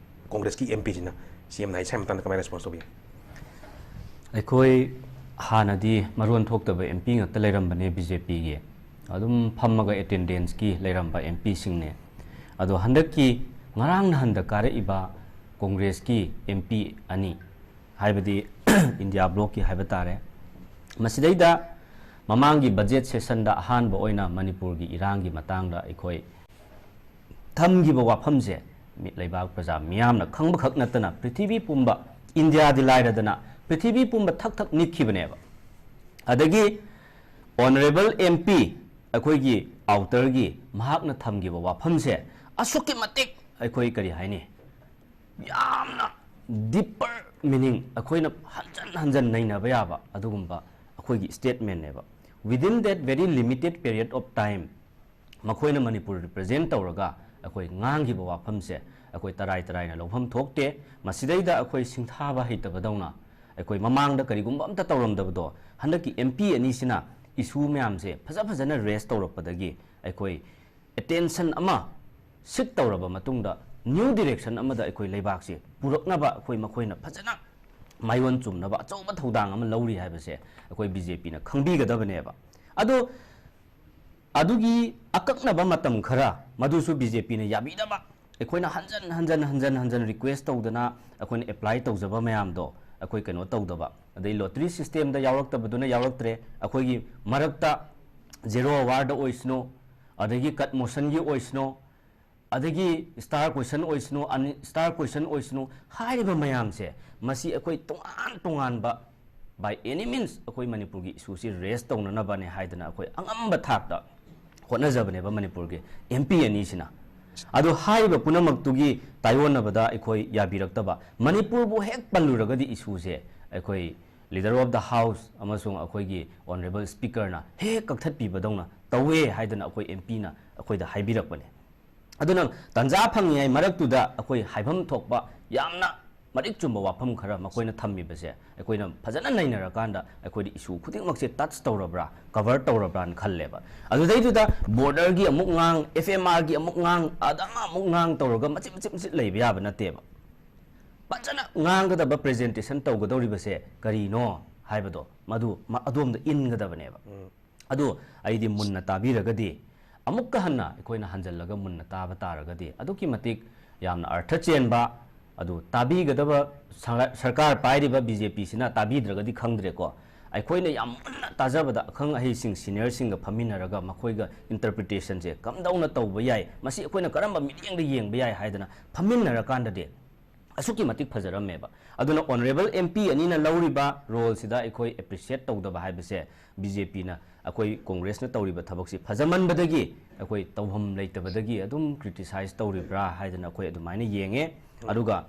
ꯀꯣꯡꯒ꯭ꯔꯦꯁꯀꯤ ꯑꯦꯝ ꯄꯤ ꯁꯤꯅ꯫ ꯁꯤ ꯑꯦꯝꯅ ꯍꯥꯏꯁꯦ ꯃꯇꯥꯡꯗ ꯀꯃꯥꯏꯅ ꯔꯦꯁꯄꯣꯟꯁ ꯇꯧꯕꯤ? ꯑꯩꯈꯣꯏ ꯍꯥꯟꯅꯗꯤ ꯃꯔꯣꯟ ꯊꯣꯛꯇꯕ ꯑꯦꯝ ꯄꯤ ꯉꯥꯛꯇ ꯂꯩꯔꯝꯕꯅꯦ ꯕꯤ ꯖꯦ ꯄꯤꯒꯤ꯫ ꯑꯗꯨꯝ ꯐꯝꯃꯒ ꯑꯦꯇꯦꯟꯗꯦꯟꯁꯀꯤ ꯂꯩꯔꯝꯕ ꯑꯦꯝ ꯄꯤꯁꯤꯡꯅꯦ꯫ ꯑꯗꯣ ꯍꯟꯗꯛꯀꯤ ꯉꯔꯥꯡ ꯅꯍꯥꯟꯗ ꯀꯥꯔꯛꯏꯕ ꯀꯣꯡꯒ꯭ꯔꯦꯁꯀꯤ ꯑꯦꯝ ꯄꯤ ꯑꯅꯤ, ꯍꯥꯏꯕꯗꯤ ꯏꯟꯗꯤꯌꯥ ꯕ꯭ꯂꯣꯛꯀꯤ ꯍꯥꯏꯕ ꯇꯥꯔꯦ, ꯃꯁꯤꯗꯩꯗ ꯃꯃꯥꯡꯒꯤ ꯕꯖꯦꯠ ꯁꯦꯁꯟꯗ ꯑꯍꯥꯟꯕ ꯑꯣꯏꯅ ꯃꯅꯤꯄꯨꯔꯒꯤ ꯏꯔꯥꯡꯒꯤ ꯃꯇꯥꯡꯗ ꯑꯩꯈꯣꯏ ꯊꯝꯈꯤꯕ ꯋꯥꯐꯝꯁꯦ ꯃꯤ-, ꯂꯩꯕꯥꯛ ꯄ꯭ꯔꯖꯥ ꯃꯤꯌꯥꯝꯅ ꯈꯪꯕꯈꯛ ꯅꯠꯇꯅ ꯄ꯭ꯔꯤꯊꯤꯕꯤ ꯄꯨꯝꯕ, ꯏꯟꯗꯤꯌꯥꯗꯤ ꯂꯥꯏꯔꯗꯅ ꯄ꯭ꯔꯤꯊꯤꯕꯤ ꯄꯨꯝꯕ ꯊꯛ ꯊꯛ ꯅꯤꯛꯈꯤꯕꯅꯦꯕ꯫ ꯑꯗꯒꯤ ꯑꯣꯅꯔꯦꯕꯜ ꯑꯦꯝ ꯄꯤ ꯑꯩꯈꯣꯏꯒꯤ ꯑꯥꯎꯇꯔꯒꯤ ꯃꯍꯥꯛꯅ ꯊꯝꯈꯤꯕ ꯋꯥꯐꯝꯁꯦ ꯑꯁꯨꯛꯀꯤ ꯃꯇꯤꯛ ꯑꯩꯈꯣꯏ ꯀꯔꯤ ꯍꯥꯏꯅꯤ, ꯌꯥꯝꯅ ꯗꯤꯄꯔ ꯃꯤꯅꯤꯡ, ꯑꯩꯈꯣꯏꯅ ꯍꯟꯖꯟ ꯍꯟꯖꯟ ꯅꯩꯅꯕ ꯌꯥꯕ ꯑꯗꯨꯒꯨꯝꯕ ꯑꯩꯈꯣꯏꯒꯤ ꯁ꯭ꯇꯦꯠꯃꯦꯟꯅꯦꯕ꯫ Within that very limited period of time, ꯃꯈꯣꯏꯅ ꯃꯅꯤꯄꯨꯔ ꯔꯤꯄ꯭ꯔꯖꯦꯟ ꯇꯧꯔꯒ ꯑꯩꯈꯣꯏ ꯉꯥꯡꯈꯤꯕ ꯋꯥꯐꯝꯁꯦ ꯑꯩꯈꯣꯏ ꯇꯔꯥꯏ ꯇꯔꯥꯏꯅ ꯂꯧꯐꯝ ꯊꯣꯛꯇꯦ꯫ ꯃꯁꯤꯗꯩꯗ ꯑꯩꯈꯣꯏ ꯁꯤꯡꯊꯥꯕ ꯍꯩꯇꯕꯗꯧꯅ, ꯑꯩꯈꯣꯏ ꯃꯃꯥꯡꯗ ꯀꯔꯤꯒꯨꯝꯕ ꯑꯝꯇ ꯇꯧꯔꯝꯗꯕꯗꯣ ꯍꯟꯗꯛꯀꯤ ꯑꯦꯝ ꯄꯤ ꯑꯅꯤꯁꯤꯅ ꯏꯁꯨ ꯃꯌꯥꯝꯁꯦ ꯐꯖ ꯐꯖꯅ ꯔꯦꯁ ꯇꯧꯔꯛꯄꯗꯒꯤ ꯑꯩꯈꯣꯏ ꯑꯦꯇꯦꯟꯁꯟ ꯑꯃ ꯁꯤꯠ ꯇꯧꯔꯕ ꯃꯇꯨꯡꯗ ꯅ꯭ꯌꯨ ꯗꯤꯔꯦꯛꯁꯟ ꯑꯃꯗ ꯑꯩꯈꯣꯏ ꯂꯩꯕꯥꯛꯁꯦ ꯄꯨꯔꯛꯅꯕ ꯑꯩꯈꯣꯏ ꯃꯈꯣꯏꯅ ꯐꯖꯅ ꯃꯥꯏꯑꯣꯟ ꯆꯨꯝꯅꯕ ꯑꯆꯧꯕ ꯊꯧꯗꯥꯡ ꯑꯃ ꯂꯧꯔꯤ ꯍꯥꯏꯕꯁꯦ ꯑꯩꯈꯣꯏ ꯕꯤ ꯖꯦ ꯄꯤꯅ ꯈꯪꯕꯤꯒꯗꯕꯅꯦꯕ꯫ ꯑꯗꯣ ꯑꯗꯨꯒꯤ ꯑꯀꯛꯅꯕ ꯃꯇꯝ ꯈꯔ ꯃꯗꯨꯁꯨ ꯕꯤ ꯖꯦ ꯄꯤꯅ ꯌꯥꯕꯤꯗꯕ, ꯑꯩꯈꯣꯏꯅ ꯍꯟꯖꯟ ꯍꯟꯖꯟ ꯍꯟꯖꯟ ꯍꯟꯖꯟ ꯔꯤꯀ꯭ꯋꯦꯁ ꯇꯧꯗꯅ ꯑꯩꯈꯣꯏꯅ ꯑꯦꯄ꯭ꯂꯥꯏ ꯇꯧꯖꯕ ꯃꯌꯥꯝꯗꯣ ꯑꯩꯈꯣꯏ ꯀꯩꯅꯣ ꯇꯧꯗꯕ, ꯑꯗꯩ ꯂꯣꯇꯔꯤ ꯁꯤꯁꯇꯦꯝꯗ ꯌꯥꯎꯔꯛꯇꯕꯗꯨꯅ ꯌꯥꯎꯔꯛꯇ꯭ꯔꯦ, ꯑꯩꯈꯣꯏꯒꯤ ꯃꯔꯛꯇ ꯖꯦꯔꯣ ꯑꯋꯥꯔꯗ ꯑꯣꯏꯁꯅꯨ, ꯑꯗꯒꯤ ꯀꯠ ꯃꯣꯁꯟꯒꯤ ꯑꯣꯏꯁꯅꯨ, ꯑꯗꯒꯤ ꯁ꯭ꯇꯥꯔ ꯀ꯭ꯋꯦꯁꯟ ꯑꯣꯏꯁꯅꯨ, ꯑꯟ-, ꯁ꯭ꯇꯥꯔ ꯀ꯭ꯋꯦꯁꯟ ꯑꯣꯏꯁꯅꯨ, ꯍꯥꯏꯔꯤꯕ ꯃꯌꯥꯝꯁꯦ ꯃꯁꯤ ꯑꯩꯈꯣꯏ ꯇꯣꯉꯥꯟ ꯇꯣꯉꯥꯟꯕ by any means ꯑꯩꯈꯣꯏ ꯃꯅꯤꯄꯨꯔꯒꯤ ꯏꯁꯨꯁꯤ ꯔꯦꯁ ꯇꯧꯅꯅꯕꯅꯦ ꯍꯥꯏꯗꯅ ꯑꯩꯈꯣꯏ ꯑꯉꯝꯕ ꯊꯥꯛꯇ ꯍꯣꯠꯅꯖꯕꯅꯦꯕ ꯃꯅꯤꯄꯨꯔꯒꯤ ꯑꯦꯝ ꯄꯤ ꯑꯅꯤꯁꯤꯅ꯫ ꯑꯗꯣ ꯍꯥꯏꯔꯤꯕ ꯄꯨꯝꯅꯃꯛꯇꯨꯒꯤ ꯇꯥꯏꯑꯣꯟꯅꯕꯗ ꯑꯩꯈꯣꯏ ꯌꯥꯕꯤꯔꯛꯇꯕ, ꯃꯅꯤꯄꯨꯔꯕꯨ ꯍꯦꯛ ꯄꯜꯂꯨꯔꯒꯗꯤ ꯏꯁꯨꯁꯦ ꯑꯩꯈꯣꯏ Leader of the House ꯑꯃꯁꯨꯡ ꯑꯩꯈꯣꯏꯒꯤ Honourable Speakerꯅ ꯍꯦꯛ ꯀꯛꯊꯠꯄꯤꯕꯗꯧꯅ ꯇꯧꯋꯦ ꯍꯥꯏꯗꯅ ꯑꯩꯈꯣꯏ ꯑꯦꯝ ꯄꯤꯅ ꯑꯩꯈꯣꯏꯗ ꯍꯥꯏꯕꯤꯔꯛꯄꯅꯦ꯫ ꯑꯗꯨꯅ ꯇꯥꯟꯖꯥ ꯐꯪꯉꯤꯉꯩ ꯃꯔꯛꯇꯨꯗ ꯑꯩꯈꯣꯏ ꯍꯥꯏꯐꯝ ꯊꯣꯛꯄ ꯌꯥꯝꯅ ꯃꯔꯤꯛ ꯆꯨꯝꯕ ꯋꯥꯐꯝ ꯈꯔ ꯃꯈꯣꯏꯅ ꯊꯝꯃꯤꯕꯁꯦ ꯑꯩꯈꯣꯏꯅ ꯐꯖꯅ ꯅꯩꯅꯔꯀꯥꯟꯗ ꯑꯩꯈꯣꯏꯗ ꯏꯁꯨ ꯈꯨꯗꯤꯡꯃꯛꯁꯦ ꯇꯆ ꯇꯧꯔꯕ꯭ꯔꯥ, ꯀꯚꯔ ꯇꯧꯔꯕ꯭ꯔꯥꯅ ꯈꯜꯂꯦꯕ꯫ ꯑꯗꯨꯗꯩꯗꯨꯗ ꯕꯣꯔꯗꯔꯒꯤ ꯑꯃꯨꯛ ꯉꯥꯡ, ꯑꯦꯐ ꯑꯦꯝ ꯑꯥꯔꯒꯤ ꯑꯃꯨꯛ ꯉꯥꯡ, ꯑꯗ ꯑꯃ ꯑꯃꯨꯛ ꯉꯥꯡ ꯇꯧꯔꯒ ꯃꯆꯤꯠ ꯃꯆꯤꯠ ꯃꯆꯤꯠ ꯂꯩꯕ ꯌꯥꯕ ꯅꯠꯇꯦꯕ꯫ ꯐꯖꯅ ꯉꯥꯡꯒꯗꯕ, ꯄ꯭ꯔꯖꯦꯟꯇꯦꯁꯟ ꯇꯧꯒꯗꯧꯔꯤꯕꯁꯦ ꯀꯔꯤꯅꯣ ꯍꯥꯏꯕꯗꯣ ꯃꯗꯨ ꯃ-, ꯑꯗꯣꯝꯗ ꯏꯟꯒꯗꯕꯅꯦꯕ꯫ ꯑꯗꯨ ꯑꯩꯗꯤ ꯃꯨꯟꯅ ꯇꯥꯕꯤꯔꯒꯗꯤ, ꯑꯃꯨꯛꯀ ꯍꯟꯅ ꯑꯩꯈꯣꯏꯅ ꯍꯟꯖꯜꯂꯒ ꯃꯨꯟꯅ ꯇꯥꯕ ꯇꯥꯔꯒꯗꯤ, ꯑꯗꯨꯛꯀꯤ ꯃꯇꯤꯛ ꯌꯥꯝꯅ ꯑꯔꯊ ꯆꯦꯟꯕ, ꯑꯗꯨ ꯇꯥꯕꯤꯒꯗꯕ ꯁꯔ-, ꯁꯔꯀꯥꯔ ꯄꯥꯏꯔꯤꯕ ꯕꯤ ꯖꯦ ꯄꯤꯁꯤꯅ ꯇꯥꯕꯤꯗ꯭ꯔꯒꯗꯤ ꯈꯪꯗ꯭ꯔꯦꯀꯣ, ꯑꯩꯈꯣꯏꯅ ꯌꯥꯝ ꯃꯨꯟꯅ ꯇꯥꯖꯕꯗ ꯑꯈꯪ ꯑꯍꯩꯁꯤꯡ, ꯁꯤꯅꯤꯌꯔꯁꯤꯡꯒ ꯐꯝꯃꯤꯟꯅꯔꯒ ꯃꯈꯣꯏꯒ ꯏꯟꯇꯔꯄ꯭ꯔꯤꯇꯦꯁꯟꯁꯦ ꯀꯝꯗꯧꯅ ꯇꯧꯕ ꯌꯥꯏ, ꯃꯁꯤ ꯑꯩꯈꯣꯏꯅ ꯀꯔꯝꯕ ꯃꯤꯠꯌꯦꯡꯗ ꯌꯦꯡꯕ ꯌꯥꯏ ꯍꯥꯏꯗꯅ ꯐꯝꯃꯤꯟꯅꯔꯀꯥꯟꯗꯗꯤ ꯑꯁꯨꯛꯀꯤ ꯃꯇꯤꯛ ꯐꯖꯔꯝꯃꯦꯕ꯫ ꯑꯗꯨꯅ ꯑꯣꯅꯔꯦꯕꯜ ꯑꯦꯝ ꯄꯤ ꯑꯅꯤꯅ ꯂꯧꯔꯤꯕ ꯔꯣꯜꯁꯤꯗ ꯑꯩꯈꯣꯏ ꯑꯦꯄ꯭ꯔꯤꯁꯤꯌꯦꯠ ꯇꯧꯗꯕ ꯍꯥꯏꯕꯁꯦ ꯕꯤ ꯖꯦ ꯄꯤꯅ, ꯑꯩꯈꯣꯏ ꯀꯣꯡꯒ꯭ꯔꯦꯁꯅ ꯇꯧꯔꯤꯕ ꯊꯕꯛꯁꯤ ꯐꯖꯃꯟꯕꯗꯒꯤ ꯑꯩꯈꯣꯏ ꯇꯧꯐꯝ ꯂꯩꯇꯕꯗꯒꯤ ꯑꯗꯨꯝ ꯀ꯭ꯔꯤꯇꯤꯁꯥꯏꯁ ꯇꯧꯔꯤꯕ꯭ꯔꯥ ꯍꯥꯏꯗꯅ ꯑꯩꯈꯣꯏ ꯑꯗꯨꯃꯥꯏꯅ ꯌꯦꯡꯉꯦ꯫ ꯑꯗꯨꯒ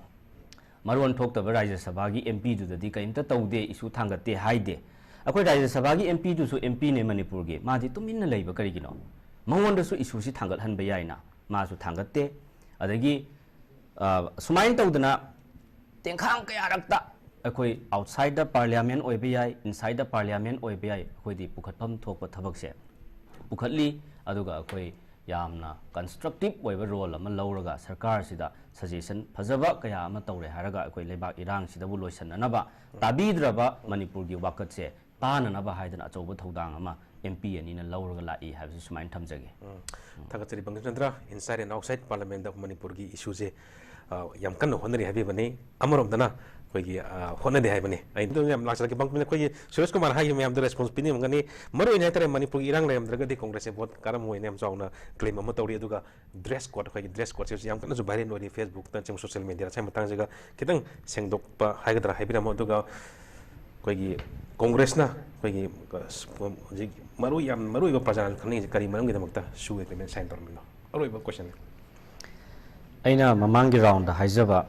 ꯃꯔꯣꯟ ꯊꯣꯛꯇꯕ ꯔꯥꯖ꯭ꯌ ꯁꯚꯥꯒꯤ ꯑꯦꯝ ꯄꯤꯗꯨꯗꯗꯤ ꯀꯔꯤꯝꯇ ꯇꯧꯗꯦ, ꯏꯁꯨ ꯊꯥꯡꯒꯠꯇꯦ ꯍꯥꯏꯗꯦ꯫ ꯑꯩꯈꯣꯏ ꯔꯥꯖ꯭ꯌ ꯁꯚꯥꯒꯤ ꯑꯦꯝ ꯄꯤꯗꯨꯁꯨ ꯑꯦꯝ ꯄꯤꯅꯦ ꯃꯅꯤꯄꯨꯔꯒꯤ, ꯃꯥꯗꯤ ꯇꯨꯃꯤꯟꯅ ꯂꯩꯕ ꯀꯔꯤꯒꯤꯅꯣ? ꯃꯉꯣꯟꯗꯁꯨ ꯏꯁꯨꯁꯤ ꯊꯥꯡꯒꯠꯍꯟꯕ ꯌꯥꯏꯅ, ꯃꯥꯁꯨ ꯊꯥꯡꯒꯠꯇꯦ꯫ ꯑꯗꯒꯤ, ꯑ, ꯁꯨꯃꯥꯏꯅ ꯇꯧꯗꯅ ꯇꯦꯡꯈꯥꯡ ꯀꯌꯥꯔꯛꯇ ꯑꯩꯈꯣꯏ outside the parliament ꯑꯣꯏꯕ ꯌꯥꯏ, inside the parliament ꯑꯣꯏꯕ ꯌꯥꯏ, ꯑꯩꯈꯣꯏꯗꯤ ꯄꯨꯈꯠꯐꯝ ꯊꯣꯛꯄ ꯊꯕꯛꯁꯦ ꯄꯨꯈꯠꯂꯤ꯫ ꯑꯗꯨꯒ ꯑꯩꯈꯣꯏ ꯌꯥꯝꯅ ꯀꯟꯁꯇ꯭ꯔꯛꯇꯤꯞ ꯑꯣꯏꯕ ꯔꯣꯜ ꯑꯃ ꯂꯧꯔꯒ ꯁꯔꯀꯥꯔꯁꯤꯗ ꯁꯖꯦꯁꯟ ꯐꯖꯕ ꯀꯌꯥ ꯑꯃ ꯇꯧꯔꯦ ꯍꯥꯏꯔꯒ ꯑꯩꯈꯣꯏ ꯂꯩꯕꯥꯛ ꯏꯔꯥꯡꯁꯤꯗꯕꯨ ꯂꯣꯏꯁꯤꯟꯅꯅꯕ, ꯇꯥꯕꯤꯗ꯭ꯔꯕ ꯃꯅꯤꯄꯨꯔꯒꯤ ꯋꯥꯀꯠꯁꯦ ꯇꯥꯅꯅꯕ ꯍꯥꯏꯗꯅ ꯑꯆꯧꯕ ꯊꯧꯗꯥꯡ ꯑꯃ ꯑꯦꯝ ꯄꯤ ꯑꯅꯤꯅ ꯂꯧꯔꯒ ꯂꯥꯛꯏ ꯍꯥꯏꯕꯁꯤ ꯁꯨꯃꯥꯏꯅ ꯊꯝꯖꯒꯦ꯫ ꯎꯝ꯫ ꯊꯥꯒꯠꯆꯔꯤ Bangkim Chandra, inside and outside parliament ꯗ ꯃꯅꯤꯄꯨꯔꯒꯤ ꯏꯁꯨꯁꯦ, ꯑ, ꯌꯥꯝ ꯀꯟꯅ ꯍꯣꯠꯅꯔꯤ ꯍꯥꯏꯕꯤꯕꯅꯤ꯫ ꯑꯃꯔꯣꯝꯗꯅ ꯑꯩꯈꯣꯏꯒꯤ, ꯑ, ꯍꯣꯠꯅꯗꯦ ꯍꯥꯏꯕꯅꯤ꯫ ꯑꯩ ꯑꯗꯨꯝ ꯌꯥꯝ ꯂꯥꯛꯆꯔꯛꯀꯦ ꯕꯪꯀꯤꯝ, ꯑꯩꯈꯣꯏꯒꯤ ꯁꯨꯔꯦꯁ ꯀꯨꯃꯥꯔ ꯍꯥꯏꯈꯤꯕ ꯃꯌꯥꯝꯗꯣ ꯔꯦꯁꯄꯣꯟꯁ ꯄꯤꯅꯤꯡꯉꯝꯒꯅꯤ꯫ ꯃꯔꯨ ꯑꯣꯏꯅ ꯍꯥꯏꯇꯥꯔꯦ ꯃꯅꯤꯄꯨꯔꯒꯤ ꯏꯔꯥꯡ ꯂꯩꯔꯝꯗ꯭ꯔꯒꯗꯤ ꯀꯣꯡꯒ꯭ꯔꯦꯁꯁꯦ ꯚꯣꯠ ꯀꯥꯔꯝꯃꯣꯏꯅ ꯌꯥꯝ ꯆꯥꯎꯅ ꯀ꯭ꯂꯦꯝ ꯑꯃ ꯇꯧꯔꯤ꯫ ꯑꯗꯨꯒ ꯗ꯭ꯔꯦꯁ ꯀꯣꯗ, ꯑꯩꯈꯣꯏꯒꯤ ꯗ꯭ꯔꯦꯁ ꯀꯣꯗꯁꯦ ꯍꯧꯖꯤꯛ ꯌꯥꯝ ꯀꯟꯅꯁꯨ ꯚꯥꯏꯔꯦꯜ ꯑꯣꯏꯔꯤ ꯐꯦꯁꯕꯨꯛꯇꯅꯆꯤꯡꯕ ꯁꯣꯁꯤꯌꯦꯜ ꯃꯦꯗꯤꯌꯥꯗ꯫ ꯁꯤ ꯃꯇꯥꯡꯁꯤꯒ ꯈꯤꯇꯪ ꯁꯦꯡꯗꯣꯛꯄ ꯍꯥꯏꯒꯗ꯭ꯔꯥ ꯍꯥꯏꯕꯤꯔꯝꯃꯣ꯫ ꯑꯗꯨꯒ ꯑꯩꯈꯣꯏꯒꯤ ꯀꯣꯡꯒ꯭ꯔꯦꯁꯅ ꯑꯩꯈꯣꯏꯒꯤ, ꯑ, ꯍꯧꯖꯤꯛ ꯃꯔꯨ, ꯌꯥꯝ ꯃꯔꯨꯑꯣꯏꯕ ꯄ꯭ꯔꯖꯥꯅ ꯈꯪꯅꯤꯡꯉꯤꯁꯦ ꯀꯔꯤ ꯃꯔꯝꯒꯤꯗꯃꯛꯇ ꯁꯨ ꯑꯦꯒ꯭ꯔꯤꯃꯦꯟ ꯁꯥꯏꯟ ꯇꯧꯔꯝꯃꯤꯅꯣ? ꯑꯔꯣꯏꯕ ꯀꯣꯏꯁꯟ꯫ ꯑꯩꯅ ꯃꯃꯥꯡꯒꯤ ꯔꯥꯎꯟꯗ ꯍꯥꯏꯖꯕ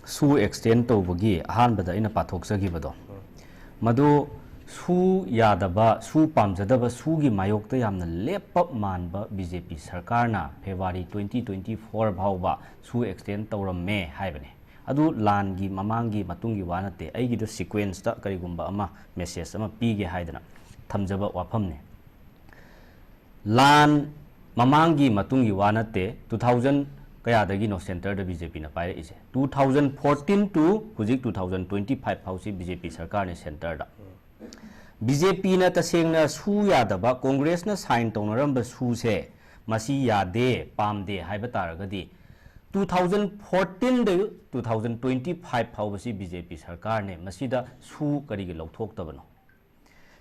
ꯁꯨ ꯑꯦꯛꯁꯇꯦꯟ ꯇꯧꯕꯒꯤ ꯑꯍꯥꯟꯕꯗ ꯑꯩꯅ ꯄꯥꯊꯣꯛꯆꯈꯤꯕꯗꯣ, ꯃꯗꯨ ꯁꯨ ꯌꯥꯗꯕ, ꯁꯨ ꯄꯥꯝꯖꯗꯕ, ꯁꯨꯒꯤ ꯃꯥꯌꯣꯛꯇ ꯌꯥꯝꯅ ꯂꯦꯞꯄ ꯃꯥꯟꯕ ꯕꯤ ꯖꯦ ꯄꯤ ꯁꯔꯀꯥꯔꯅ ꯐꯦꯕ꯭ꯔꯨꯋꯥꯔꯤ twenty twenty-four ꯐꯥꯎꯕ ꯁꯨ ꯑꯦꯛꯁꯇꯦꯟ ꯇꯧꯔꯝꯃꯦ ꯍꯥꯏꯕꯅꯤ꯫ ꯑꯗꯨ ꯂꯥꯟꯒꯤ ꯃꯃꯥꯡꯒꯤ ꯃꯇꯨꯡꯒꯤ ꯋꯥ ꯅꯠꯇꯦ, ꯑꯩꯒꯤꯗ ꯁꯤꯀ꯭ꯋꯦꯟꯁꯇ ꯀꯔꯤꯒꯨꯝꯕ ꯑꯃ, ꯃꯦꯁꯦꯖ ꯑꯃ ꯄꯤꯒꯦ ꯍꯥꯏꯗꯅ ꯊꯝꯖꯕ ꯋꯥꯐꯝꯅꯤ꯫ ꯂꯥꯟ ꯃꯃꯥꯡꯒꯤ ꯃꯇꯨꯡꯒꯤ ꯋꯥ ꯅꯠꯇꯦ, two thousand ꯀꯌꯥꯗꯒꯤꯅꯣ ꯁꯦꯟꯇꯔꯗ ꯕꯤ ꯖꯦ ꯄꯤꯅ ꯄꯥꯏꯔꯛꯏꯁꯦ? Two thousand fourteen to ꯍꯧꯖꯤꯛ two thousand twenty five ꯐꯥꯎꯁꯤ ꯕꯤ ꯖꯦ ꯄꯤ ꯁꯔꯀꯥꯔꯅꯤ ꯁꯦꯟꯇꯔꯗ꯫ ꯕꯤ ꯖꯦ ꯄꯤꯅ ꯇꯁꯦꯡꯅ ꯁꯨ ꯌꯥꯗꯕ, ꯀꯣꯡꯒ꯭ꯔꯦꯁꯅ ꯁꯥꯏꯟ ꯇꯧꯅꯔꯝꯕ ꯁꯨꯁꯦ ꯃꯁꯤ ꯌꯥꯗꯦ, ꯄꯥꯝꯗꯦ ꯍꯥꯏꯕ ꯇꯥꯔꯒꯗꯤ, ꯇꯨ ꯊꯥꯎꯖꯟ ꯐꯣꯔꯇꯤꯟꯗ ꯇꯨ ꯊꯥꯎꯖꯟ ꯇ꯭ꯋꯦꯟꯇꯤ ꯐꯥꯏꯚ ꯐꯥꯎꯕꯁꯤ ꯕꯤ ꯖꯦ ꯄꯤ ꯁꯔꯀꯥꯔꯅꯦ꯫ ꯃꯁꯤꯗ ꯁꯨ ꯀꯔꯤꯒꯤ ꯂꯧꯊꯣꯛꯇꯕꯅꯣ?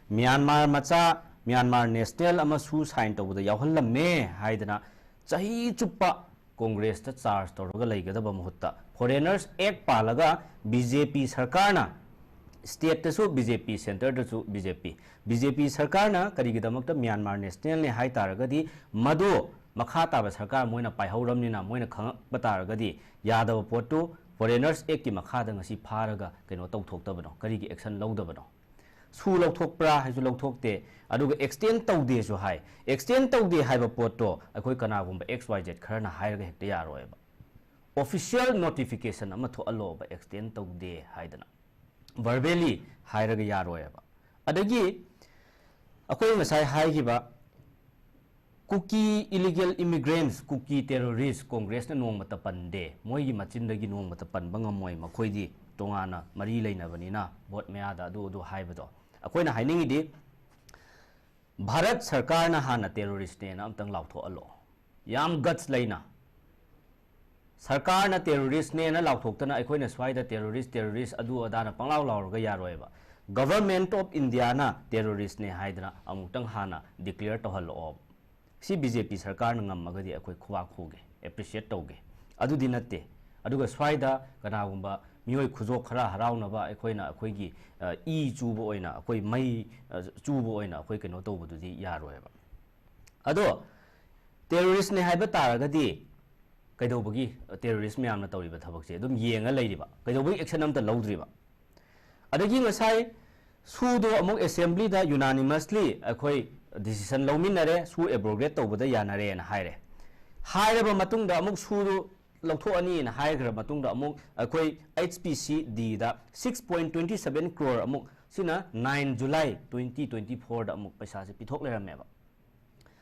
ꯃ꯭ꯌꯥꯟꯃꯥꯔ ꯃꯆꯥ, ꯃ꯭ꯌꯥꯟꯃꯥꯔ ꯅꯦꯁꯅꯦꯜ ꯑꯃ ꯁꯨ ꯁꯥꯏꯟ ꯇꯧꯕꯗ ꯌꯥꯎꯍꯜꯂꯝꯃꯦ ꯍꯥꯏꯗꯅ ꯆꯍꯤ ꯆꯨꯞꯄ ꯀꯣꯡꯒ꯭ꯔꯦꯁꯇ ꯆꯥꯔꯖ ꯇꯧꯔꯒ ꯂꯩꯒꯗꯕ ꯃꯍꯨꯠꯇ, ꯐꯣꯔꯦꯅꯔꯁ ꯑꯦꯛ ꯄꯥꯜꯂꯒ ꯕꯤ ꯖꯦ ꯄꯤ ꯁꯔꯀꯥꯔꯅ, ꯁ꯭ꯇꯦꯠꯇꯁꯨ ꯕꯤ ꯖꯦ ꯄꯤ, ꯁꯦꯟꯇꯔꯗꯁꯨ ꯕꯤ ꯖꯦ ꯄꯤ, ꯕꯤ ꯖꯦ ꯄꯤ ꯁꯔꯀꯥꯔꯅ ꯀꯔꯤꯒꯤꯗꯃꯛꯇ ꯃ꯭ꯌꯥꯟꯃꯥꯔ ꯅꯦꯁꯅꯦꯜꯅꯦ ꯍꯥꯏ ꯇꯥꯔꯒꯗꯤ, ꯃꯗꯨ ꯃꯈꯥ ꯇꯥꯕ ꯁꯔꯀꯥꯔ ꯃꯣꯏꯅ ꯄꯥꯏꯍꯧꯔꯕꯅꯤꯅ ꯃꯣꯏꯅ ꯈꯪꯉꯛꯄ ꯇꯥꯔꯒꯗꯤ ꯌꯥꯗꯕ ꯄꯣꯠꯇꯨ ꯐꯣꯔꯦꯅꯔꯁ ꯑꯦꯛꯀꯤ ꯃꯈꯥꯗ ꯉꯁꯤ ꯐꯥꯔꯒ ꯀꯩꯅꯣ ꯇꯧꯊꯣꯛꯇꯕꯅꯣ? ꯀꯔꯤꯒꯤ ꯑꯦꯛꯁꯟ ꯂꯧꯗꯕꯅꯣ? ꯁꯨ ꯂꯧꯊꯣꯛꯄ꯭ꯔꯥ ꯍꯥꯏꯁꯨ ꯂꯧꯊꯣꯛꯇꯦ, ꯑꯗꯨꯒ ꯑꯦꯛꯁꯇꯦꯟ ꯇꯧꯗꯦꯁꯨ ꯍꯥꯏ꯫ ꯑꯦꯛꯁꯇꯦꯟ ꯇꯧꯗꯦ ꯍꯥꯏꯕ ꯄꯣꯠꯇꯣ ꯑꯩꯈꯣꯏ ꯀꯅꯥꯒꯨꯝꯕ ꯑꯦꯛꯁ ꯋꯥꯏ ꯖꯦꯠ ꯈꯔꯅ ꯍꯥꯏꯔꯒ ꯍꯦꯛꯇ ꯌꯥꯔꯣꯏꯕ꯫ ꯑꯣꯐꯤꯁꯤꯌꯦꯜ ꯅꯣꯇꯤꯐꯤꯀꯦꯁꯟ ꯑꯃ ꯊꯣꯛꯍꯜꯂꯣꯕ, ꯑꯦꯛꯁꯇꯦꯟ ꯇꯧꯗꯦ ꯍꯥꯏꯗꯅ꯫ ꯚꯔꯕꯦꯂꯤ ꯍꯥꯏꯔꯒ ꯌꯥꯔꯣꯏꯕ꯫ ꯑꯗꯒꯤ ꯑꯩꯈꯣꯏ ꯉꯁꯥꯏ ꯍꯥꯏꯈꯤꯕ ꯀꯨꯀꯤ ꯏꯂꯤꯒꯦꯜ ꯏꯃꯤꯒ꯭ꯔꯦꯟꯠꯁ, ꯀꯨꯀꯤ ꯇꯦꯔꯣꯔꯤꯁ ꯀꯣꯡꯒ꯭ꯔꯦꯁꯅ ꯅꯣꯡꯃꯇ ꯄꯟꯗꯦ, ꯃꯣꯏꯒꯤ ꯃꯆꯤꯟꯗꯒꯤ ꯅꯣꯡꯃꯇ ꯄꯟꯕ ꯉꯝꯃꯣꯏ, ꯃꯈꯣꯏꯗꯤ ꯇꯣꯉꯥꯟꯅ ꯃꯔꯤ ꯂꯩꯅꯕꯅꯤꯅ ꯚꯣꯠ ꯃꯌꯥꯗ ꯑꯗꯨ ꯑꯗꯨ ꯍꯥꯏꯕꯗꯣ꯫ ꯑꯩꯈꯣꯏꯅ ꯍꯥꯏꯅꯤꯡꯉꯤꯗꯤ, ꯚꯥꯔꯠ ꯁꯔꯀꯥꯔꯅ ꯍꯥꯟꯅ ꯇꯦꯔꯣꯔꯤꯁꯅꯦꯅ ꯑꯝꯇꯪ ꯂꯥꯎꯊꯣꯛꯍꯜꯂꯣ, ꯌꯥꯝ ꯒꯠꯁ ꯂꯩꯅ꯫ ꯁꯔꯀꯥꯔꯅ ꯇꯦꯔꯣꯔꯤꯁꯅꯦꯅ ꯂꯥꯎꯊꯣꯛꯇꯅ ꯑꯩꯈꯣꯏꯅ ꯁ꯭ꯋꯥꯏꯗ ꯇꯦꯔꯣꯔꯤꯁ, ꯇꯦꯔꯣꯔꯤꯁ ꯑꯗꯨ ꯑꯗꯥꯅ ꯄꯪꯂꯥꯎ ꯂꯥꯎꯔꯒ ꯌꯥꯔꯣꯏꯕ꯫ Government of Indiaꯅ ꯇꯦꯔꯣꯔꯤꯁꯅꯦ ꯍꯥꯏꯗꯅ ꯑꯃꯨꯛꯇꯪ ꯍꯥꯟꯅ ꯗꯤꯀ꯭ꯂꯦꯌꯔ ꯇꯧꯍꯜꯂꯛꯑꯣ꯫ ꯁꯤ ꯕꯤ ꯖꯦ ꯄꯤ ꯁꯔꯀꯥꯔꯅ ꯉꯝꯃꯒꯗꯤ ꯑꯩꯈꯣꯏ ꯈꯨꯕꯥꯛ ꯈꯨꯒꯦ, ꯑꯦꯄ꯭ꯔꯤꯁꯤꯌꯦꯠ ꯇꯧꯒꯦ꯫ ꯑꯗꯨꯗꯤ ꯅꯠꯇꯦ꯫ ꯑꯗꯨꯒ ꯁ꯭ꯋꯥꯏꯗ ꯀꯅꯥꯒꯨꯝꯕ ꯃꯤꯑꯣꯏ ꯈꯨꯖꯣꯛ ꯈꯔ ꯍꯔꯥꯎꯅꯕ ꯑꯩꯈꯣꯏꯅ ꯑꯩꯈꯣꯏꯒꯤ, ꯑ, ꯏ ꯆꯨꯕ ꯑꯣꯏꯅ, ꯑꯩꯈꯣꯏ ꯃꯩ, ꯑ, ꯆꯨꯕ ꯑꯣꯏꯅ ꯑꯩꯈꯣꯏ ꯀꯩꯅꯣ ꯇꯧꯕꯗꯨꯗꯤ ꯌꯥꯔꯣꯏꯕ꯫ ꯑꯗꯣ ꯇꯦꯔꯣꯔꯤꯁꯅꯦ ꯍꯥꯏꯕ ꯇꯥꯔꯒꯗꯤ ꯀꯩꯗꯧꯕꯒꯤ ꯇꯦꯔꯣꯔꯤꯁ ꯃꯌꯥꯝꯅ ꯇꯧꯔꯤꯕ ꯊꯕꯛꯁꯦ ꯑꯗꯨꯝ ꯌꯦꯡꯉ ꯂꯩꯔꯤꯕ? ꯀꯩꯗꯧꯕꯒꯤ ꯑꯦꯛꯁꯟ ꯑꯝꯇ ꯂꯧꯗ꯭ꯔꯤꯕ? ꯑꯗꯒꯤ ꯉꯁꯥꯏ ꯁꯨꯗꯣ ꯑꯃꯨꯛ ꯑꯦꯁꯦꯝꯕ꯭ꯂꯤꯗ ꯌꯨꯅꯥꯅꯤꯃꯁꯂꯤ ꯑꯩꯈꯣꯏ ꯗꯤꯁꯤꯖꯟ ꯂꯧꯃꯤꯟꯅꯔꯦ, ꯁꯨ ꯑꯦꯕ꯭ꯔꯣꯒꯦꯠ ꯇꯧꯕꯗ ꯌꯥꯅꯔꯦꯅ ꯍꯥꯏꯔꯦ꯫ ꯍꯥꯏꯔꯕ ꯃꯇꯨꯡꯗ ꯑꯃꯨꯛ ꯁꯨꯗꯨ ꯂꯧꯊꯣꯛꯑꯅꯤꯅ ꯍꯥꯏꯈ꯭ꯔ ꯃꯇꯨꯡꯗ ꯑꯃꯨꯛ ꯑꯩꯈꯣꯏ ꯑꯩꯆ ꯄꯤ ꯁꯤ ꯗꯤꯗ six point twenty seven crore ꯑꯃꯨꯛ, ꯁꯤꯅ nine July twenty twenty fourꯗ ꯑꯃꯨꯛ ꯄꯩꯁꯥꯁꯦ ꯄꯤꯊꯣꯛ ꯂꯩꯔꯝꯃꯦꯕ꯫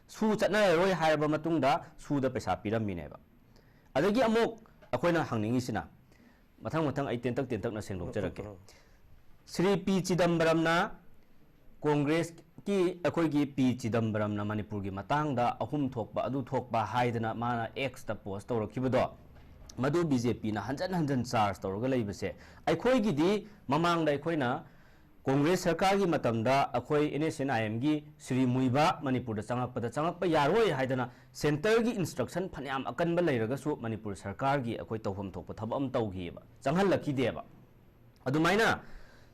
ꯁꯨ ꯆꯠꯅꯔꯔꯣꯏ ꯍꯥꯏꯔꯕ ꯃꯇꯨꯡꯗ ꯁꯨꯗ ꯄꯩꯁꯥ ꯄꯤꯔꯝꯃꯤꯅꯦꯕ꯫ ꯑꯗꯒꯤ ꯑꯃꯨꯛ ꯑꯩꯈꯣꯏꯅ ꯍꯪꯅꯤꯡꯉꯤꯁꯤꯅ, ꯃꯊꯪ ꯃꯊꯪ ꯑꯩ ꯇꯦꯟꯇꯛ ꯇꯦꯟꯇꯛꯅ ꯁꯦꯡꯗꯣꯛꯆꯔꯛꯀꯦ꯫ ꯎꯝ, ꯎꯝ, ꯎꯝ꯫ ꯁ꯭ꯔꯤ ꯄꯤ ꯆꯤꯗꯝꯕꯔꯝꯅ ꯀꯣꯡꯒ꯭ꯔꯦꯁꯀꯤ ꯑꯩꯈꯣꯏꯒꯤ ꯄꯤ ꯆꯤꯗꯝꯕꯔꯝꯅ ꯃꯅꯤꯄꯨꯔꯒꯤ ꯃꯇꯥꯡꯗ ꯑꯍꯨꯝ ꯊꯣꯛꯄ, ꯑꯗꯨ ꯊꯣꯛꯄ ꯍꯥꯏꯗꯅ ꯃꯥꯅ X ꯇ post ꯇꯧꯔꯛꯈꯤꯕꯗꯣ, ꯃꯗꯨ BJP ꯅ ꯍꯟꯖꯟ ꯍꯟꯖꯟ charge ꯇꯧꯔꯒ ꯂꯩꯕꯁꯦ, ꯑꯩꯈꯣꯏꯒꯤꯗꯤ ꯃꯃꯥꯡꯗ ꯑꯩꯈꯣꯏꯅ ꯀꯣꯡꯒ꯭ꯔꯦꯁ ꯁꯔꯀꯥꯔꯒꯤ ꯃꯇꯝꯗ ꯑꯩꯈꯣꯏ NSCN-IM ꯒꯤ ꯁ꯭ꯔꯤ ꯃꯨꯏꯕꯥ ꯃꯅꯤꯄꯨꯔꯗ ꯆꯪꯉꯛꯄꯗ ꯆꯪꯉꯛꯄ ꯌꯥꯔꯣꯏ ꯍꯥꯏꯗꯅ centre ꯒꯤ instruction ꯐꯅꯌꯥꯝ ꯑꯀꯟꯕ ꯂꯩꯔꯒꯁꯨ ꯃꯅꯤꯄꯨꯔ ꯁꯔꯀꯥꯔꯒꯤ ꯑꯩꯈꯣꯏ ꯇꯧꯐꯝ ꯊꯣꯛꯄ ꯊꯕꯛ ꯑꯃ ꯇꯧꯈꯤꯑꯕ, ꯆꯪꯍꯜꯂꯛꯈꯤꯗꯦꯕ꯫ ꯑꯗꯨꯃꯥꯏꯅ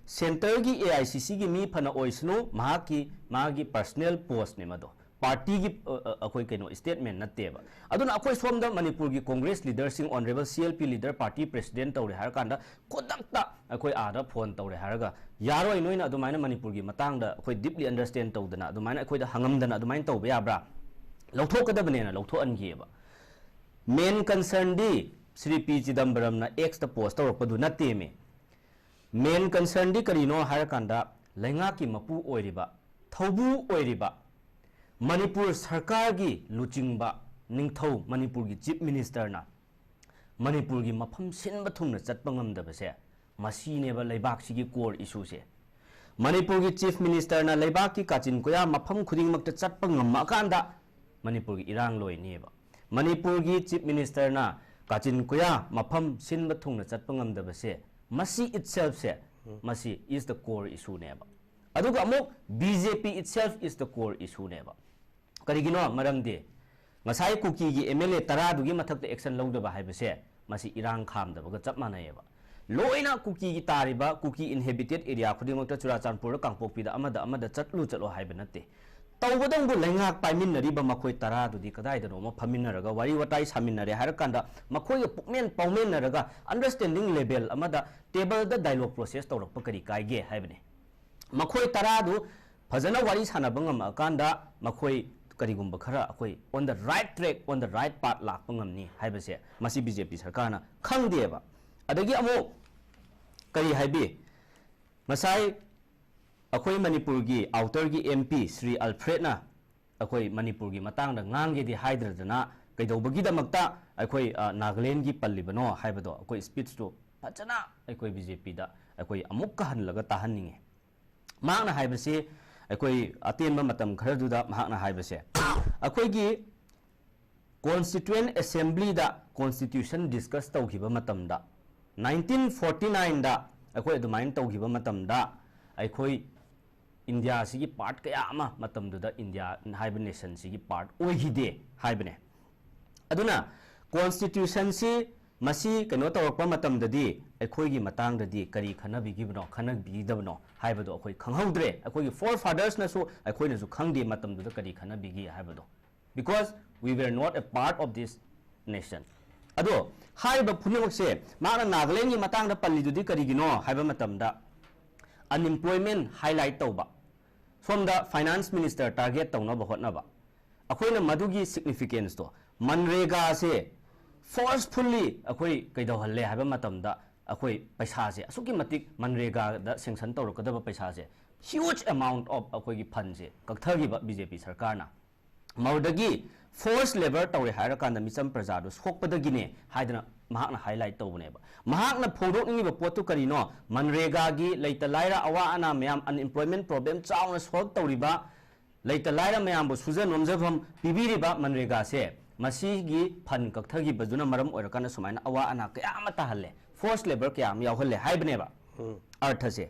centre ꯒꯤ AICC ꯒꯤ ꯃꯤ ꯐꯅ ꯑꯣꯏꯁꯅꯨ, ꯃꯍꯥꯛꯀꯤ, ꯃꯥꯒꯤ personal post ꯅꯦ ꯃꯗꯣ, party ꯒꯤ, ꯑ, ꯑ, ꯑꯩꯈꯣꯏ ꯀꯩꯅꯣ, statement ꯅꯠꯇꯦꯕ꯫ ꯑꯗꯨꯅ ꯑꯩꯈꯣꯏ ꯁꯣꯝꯗ ꯃꯅꯤꯄꯨꯔꯒꯤ ꯀꯣꯡꯒ꯭ꯔꯦꯁ leader ꯁꯤꯡ, honourable C L P leader, party president ꯇꯧꯔꯦ ꯍꯥꯏꯔꯀꯥꯟꯗ ꯈꯨꯗꯛꯇ ꯑꯩꯈꯣꯏ ꯑꯥꯗ phone ꯇꯧꯔꯦ ꯍꯥꯏꯔꯒ, "ꯌꯥꯔꯣꯏ, ꯅꯣꯏꯅ ꯑꯗꯨꯃꯥꯏꯅ ꯃꯅꯤꯄꯨꯔꯒꯤ ꯃꯇꯥꯡꯗ ꯑꯩꯈꯣꯏ deeply understand ꯇꯧꯗꯅ, ꯑꯗꯨꯃꯥꯏꯅ ꯑꯩꯈꯣꯏꯗ ꯍꯪꯉꯝꯗꯅ ꯑꯗꯨꯃꯥꯏꯅ ꯇꯧꯕ ꯌꯥꯕ꯭ꯔꯥ?" ꯂꯧꯊꯣꯛꯀꯗꯕꯅꯦꯅ ꯂꯧꯊꯣꯛꯍꯟꯈꯤꯑꯕ꯫ Main concern ꯗꯤ ꯁ꯭ꯔꯤ ꯄꯤ ꯆꯤꯗꯝꯕꯔꯝꯅ X ꯇ post ꯇꯧꯔꯛꯄꯗꯨ ꯅꯠꯇꯦꯃꯤ꯫ Main concern ꯗꯤ ꯀꯔꯤꯅꯣ ꯍꯥꯏꯔꯀꯥꯟꯗ, ꯂꯩꯉꯥꯛꯀꯤ ꯃꯄꯨ ꯑꯣꯏꯔꯤꯕ, ꯊꯧꯕꯨ ꯑꯣꯏꯔꯤꯕ ꯃꯅꯤꯄꯨꯔ ꯁꯔꯀꯥꯔꯒꯤ ꯂꯨꯆꯤꯡꯕ ꯅꯤꯡꯊꯧ ꯃꯅꯤꯄꯨꯔꯒꯤ Chief Minister ꯅ ꯃꯅꯤꯄꯨꯔꯒꯤ ꯃꯐꯝ ꯁꯤꯟꯕ ꯊꯨꯡꯅ ꯆꯠꯄ ꯉꯝꯗꯕꯁꯦ, ꯃꯁꯤꯅꯦꯕ ꯂꯩꯕꯥꯛꯁꯤꯒꯤ core issue ꯁꯦ꯫ ꯃꯅꯤꯄꯨꯔꯒꯤ Chief Minister ꯅ ꯂꯩꯕꯥꯛꯀꯤ ꯀꯥꯆꯤꯟ ꯀꯣꯌꯥ ꯃꯐꯝ ꯈꯨꯗꯤꯡꯃꯛꯇ ꯆꯠꯄ ꯉꯝꯃꯛꯑꯀꯥꯟꯗ ꯃꯅꯤꯄꯨꯔꯒꯤ ꯏꯔꯥꯡ ꯂꯣꯏꯅꯦꯕ꯫ ꯃꯅꯤꯄꯨꯔꯒꯤ Chief Minister ꯅ ꯀꯥꯆꯤꯟ ꯀꯣꯌꯥ ꯃꯐꯝ ꯁꯤꯟꯕ ꯊꯨꯡꯅ ꯆꯠꯄ ꯉꯝꯗꯕꯁꯦ, ꯃꯁꯤ itself ꯁꯦ, ꯎꯝ꯫ ꯃꯁꯤ is the core issue ꯅꯦꯕ꯫ ꯑꯗꯨꯒ ꯑꯃꯨꯛ BJP itself is the core issue ꯅꯦꯕ꯫ ꯀꯔꯤꯒꯤꯅꯣ? ꯃꯔꯝꯗꯤ ꯉꯁꯥꯏ ꯀꯨꯀꯤꯒꯤ MLA ꯇꯔꯥꯗꯨꯒꯤ ꯃꯊꯛꯇ action ꯂꯧꯗꯕ ꯍꯥꯏꯕꯁꯦ, ꯃꯁꯤ ꯏꯔꯥꯡ ꯈꯥꯝꯗꯕꯒ ꯆꯞ ꯃꯥꯟꯅꯩꯌꯦꯕ꯫ ꯂꯣꯏꯅ ꯀꯨꯀꯤꯒꯤ ꯇꯥꯔꯤꯕ, ꯀꯨꯀꯤ inhabited area ꯈꯨꯗꯤꯡꯃꯛꯇ, ꯆꯨꯔꯥꯆꯥꯟꯄꯨꯔꯗ, ꯀꯥꯡꯄꯣꯛꯄꯤꯗ, ꯑꯃꯗ ꯑꯃꯗ ꯆꯠꯂꯨ ꯆꯠꯂꯣ ꯍꯥꯏꯕ ꯅꯠꯇꯦ꯫ ꯇꯧꯕꯗꯪꯕꯨ ꯂꯩꯉꯥꯛ ꯄꯥꯏꯃꯤꯟꯅꯔꯤꯕ ꯃꯈꯣꯏ ꯇꯔꯥꯗꯨꯗꯤ ꯀꯗꯥꯏꯗꯅꯣꯃ ꯐꯝꯃꯤꯟꯅꯔꯒ ꯋꯥꯔꯤ ꯋꯥꯇꯥꯏ ꯁꯥꯃꯤꯟꯅꯔꯦ ꯍꯥꯏꯔꯀꯥꯟꯗ, ꯃꯈꯣꯏꯒ ꯄꯨꯛꯃꯦꯟ ꯄꯥꯎꯃꯦꯟꯅꯔꯒ understanding level ꯑꯃꯗ table ꯗ dialogue process ꯇꯧꯔꯛꯄ ꯀꯔꯤ ꯀꯥꯏꯒꯦ ꯍꯥꯏꯕꯅꯤ꯫ ꯃꯈꯣꯏ ꯇꯔꯥꯗꯨ ꯐꯖꯅ ꯋꯥꯔꯤ ꯁꯥꯟꯅꯕ ꯉꯝꯃꯛꯑꯀꯥꯟꯗ ꯃꯈꯣꯏ ꯀꯔꯤꯒꯨꯝꯕ ꯈꯔ ꯑꯩꯈꯣꯏ on the right track, on the right path ꯂꯥꯛꯄ ꯉꯝꯅꯤ ꯍꯥꯏꯕꯁꯦ ꯃꯁꯤ BJP ꯁꯔꯀꯥꯔꯅ ꯈꯪꯗꯦꯕ꯫ ꯑꯗꯒꯤ ꯑꯃꯨꯛ ꯀꯔꯤ ꯍꯥꯏꯕꯤ? ꯉꯁꯥꯏ ꯑꯩꯈꯣꯏ ꯃꯅꯤꯄꯨꯔꯒꯤ outer ꯒꯤ MP ꯁ꯭ꯔꯤ ꯑꯜꯐ꯭ꯔꯦꯗꯅ ꯑꯩꯈꯣꯏ ꯃꯅꯤꯄꯨꯔꯒꯤ ꯃꯇꯥꯡꯗ ꯉꯥꯡꯒꯦꯗꯤ ꯍꯥꯏꯗ꯭ꯔꯗꯅ ꯀꯩꯗꯧꯕꯒꯤꯗꯃꯛꯇ ꯑꯩꯈꯣꯏ, ꯑ, ꯅꯥꯒꯥꯂꯦꯟꯒꯤ ꯄꯜꯂꯤꯕꯅꯣ ꯍꯥꯏꯕꯗꯣ, ꯑꯩꯈꯣꯏ speech ꯇꯨ ꯐꯖꯅ ꯑꯩꯈꯣꯏ BJP ꯗ ꯑꯩꯈꯣꯏ ꯑꯃꯨꯛꯀ ꯍꯜꯂꯒ ꯇꯥꯍꯟꯅꯤꯡꯉꯤ꯫ ꯃꯍꯥꯛꯅ ꯍꯥꯏꯕꯁꯤ, ꯑꯩꯈꯣꯏ ꯑꯇꯦꯟꯕ ꯃꯇꯝ ꯈꯔꯗꯨꯗ ꯃꯍꯥꯛꯅ ꯍꯥꯏꯕꯁꯦ, ꯑꯩꯈꯣꯏꯒꯤ Constituent Assembly ꯗ Constitution discuss ꯇꯧꯈꯤꯕ ꯃꯇꯝꯗ, nineteen forty nine ꯗ ꯑꯩꯈꯣꯏ ꯑꯗꯨꯃꯥꯏꯅ ꯇꯧꯈꯤꯕ ꯃꯇꯝꯗ, ꯑꯩꯈꯣꯏ ꯏꯟꯗꯤꯌꯥꯁꯤꯒꯤ part ꯀꯌꯥ ꯑꯃ ꯃꯇꯝꯗꯨꯗ ꯏꯟꯗꯤꯌꯥ ꯍꯥꯏꯕ nation ꯁꯤꯒꯤ part ꯑꯣꯏꯈꯤꯗꯦ ꯍꯥꯏꯕꯅꯦ꯫ ꯑꯗꯨꯅ Constitution ꯁꯤ ꯃꯁꯤ ꯀꯩꯅꯣ ꯇꯧꯔꯛꯄ ꯃꯇꯝꯗꯗꯤ ꯑꯩꯈꯣꯏꯒꯤ ꯃꯇꯥꯡꯗꯗꯤ ꯀꯔꯤ ꯈꯟꯅꯕꯤꯈꯤꯕꯅꯣ, ꯈꯟꯅꯕꯤꯒꯗꯕꯅꯣ ꯍꯥꯏꯕꯗꯣ ꯑꯩꯈꯣꯏ ꯈꯪꯍꯧꯗ꯭ꯔꯦ꯫ ꯑꯩꯈꯣꯏꯒꯤ forefathers ꯅꯁꯨ ꯑꯩꯈꯣꯏꯅꯁꯨ ꯈꯪꯗꯦ ꯃꯇꯝꯗꯨꯗ ꯀꯔꯤ ꯈꯟꯅꯕꯤꯒꯤ ꯍꯥꯏꯕꯗꯣ, because we were not a part of this nation꯫ ꯑꯗꯣ ꯍꯥꯏꯔꯤꯕ ꯄꯨꯝꯅꯃꯛꯁꯦ ꯃꯥꯅ ꯅꯥꯒꯥꯂꯦꯟꯒꯤ ꯃꯇꯥꯡꯗ ꯄꯜꯂꯤꯗꯨꯗꯤ ꯀꯔꯤꯒꯤꯅꯣ ꯍꯥꯏꯕ ꯃꯇꯝꯗ, unemployment highlight ꯇꯧꯕ, ꯁꯣꯝꯗ finance minister target ꯇꯧꯅꯕ ꯍꯣꯠꯅꯕ, ꯑꯩꯈꯣꯏꯅ ꯃꯗꯨꯒꯤ significance ꯇꯣ, ꯃꯟꯔꯦꯒꯥꯁꯦ forcefully ꯑꯩꯈꯣꯏ ꯀꯩꯗꯧꯍꯜꯂꯦ ꯍꯥꯏꯕ ꯃꯇꯝꯗ, ꯑꯩꯈꯣꯏ ꯄꯩꯁꯥꯁꯦ ꯑꯁꯨꯛꯀꯤ ꯃꯇꯤꯛ ꯃꯟꯔꯦꯒꯥꯗ sanction ꯇꯧꯔꯛꯀꯗꯕ ꯄꯩꯁꯥꯁꯦ, huge amount of ꯑꯩꯈꯣꯏꯒꯤ fund ꯁꯦ ꯀꯛꯊꯈꯤꯕ B J P ꯁꯔꯀꯥꯔꯅ꯫ ꯃꯗꯨꯗꯒꯤ forced labour ꯇꯧꯔꯦ ꯍꯥꯏꯔꯀꯥꯟꯗ ꯃꯤꯆꯝ ꯄ꯭ꯔꯖꯥꯗꯣ ꯁꯣꯛꯄꯗꯒꯤꯅꯦ ꯍꯥꯏꯗꯅ ꯃꯍꯥꯛꯅ highlight ꯇꯧꯕꯅꯦꯕ꯫ ꯃꯍꯥꯛꯅ ꯐꯣꯡꯗꯣꯛꯅꯤꯡꯉꯤꯕ ꯄꯣꯠꯇꯨ ꯀꯔꯤꯅꯣ? ꯃꯟꯔꯦꯒꯥꯒꯤ ꯂꯩꯇ ꯂꯥꯏꯔ, ꯑꯋꯥ ꯑꯅꯥ ꯃꯌꯥꯝ, unemployment problem ꯆꯥꯎꯅ solve ꯇꯧꯔꯤꯕ, ꯂꯩꯇ ꯂꯥꯏꯔ ꯃꯌꯥꯝꯕꯨ ꯁꯨꯖ ꯅꯣꯝꯖꯐꯝ ꯄꯤꯕꯤꯔꯤꯕ ꯃꯟꯔꯦꯒꯥꯁꯦ, ꯃꯁꯤꯒꯤ fund ꯀꯛꯊꯈꯤꯕꯗꯨꯅ ꯃꯔꯝ ꯑꯣꯏꯔꯀꯥꯟꯗ ꯁꯨꯃꯥꯏꯅ ꯑꯋꯥ ꯑꯅꯥ ꯀꯌꯥ ꯑꯃ ꯇꯥꯍꯜꯂꯦ, forced labour ꯀꯌꯥ ꯑꯃ ꯌꯥꯎꯍꯜꯂꯦ ꯍꯥꯏꯕꯅꯦꯕ꯫ ꯎꯝ꯫ ꯑꯔꯊꯁꯦ꯫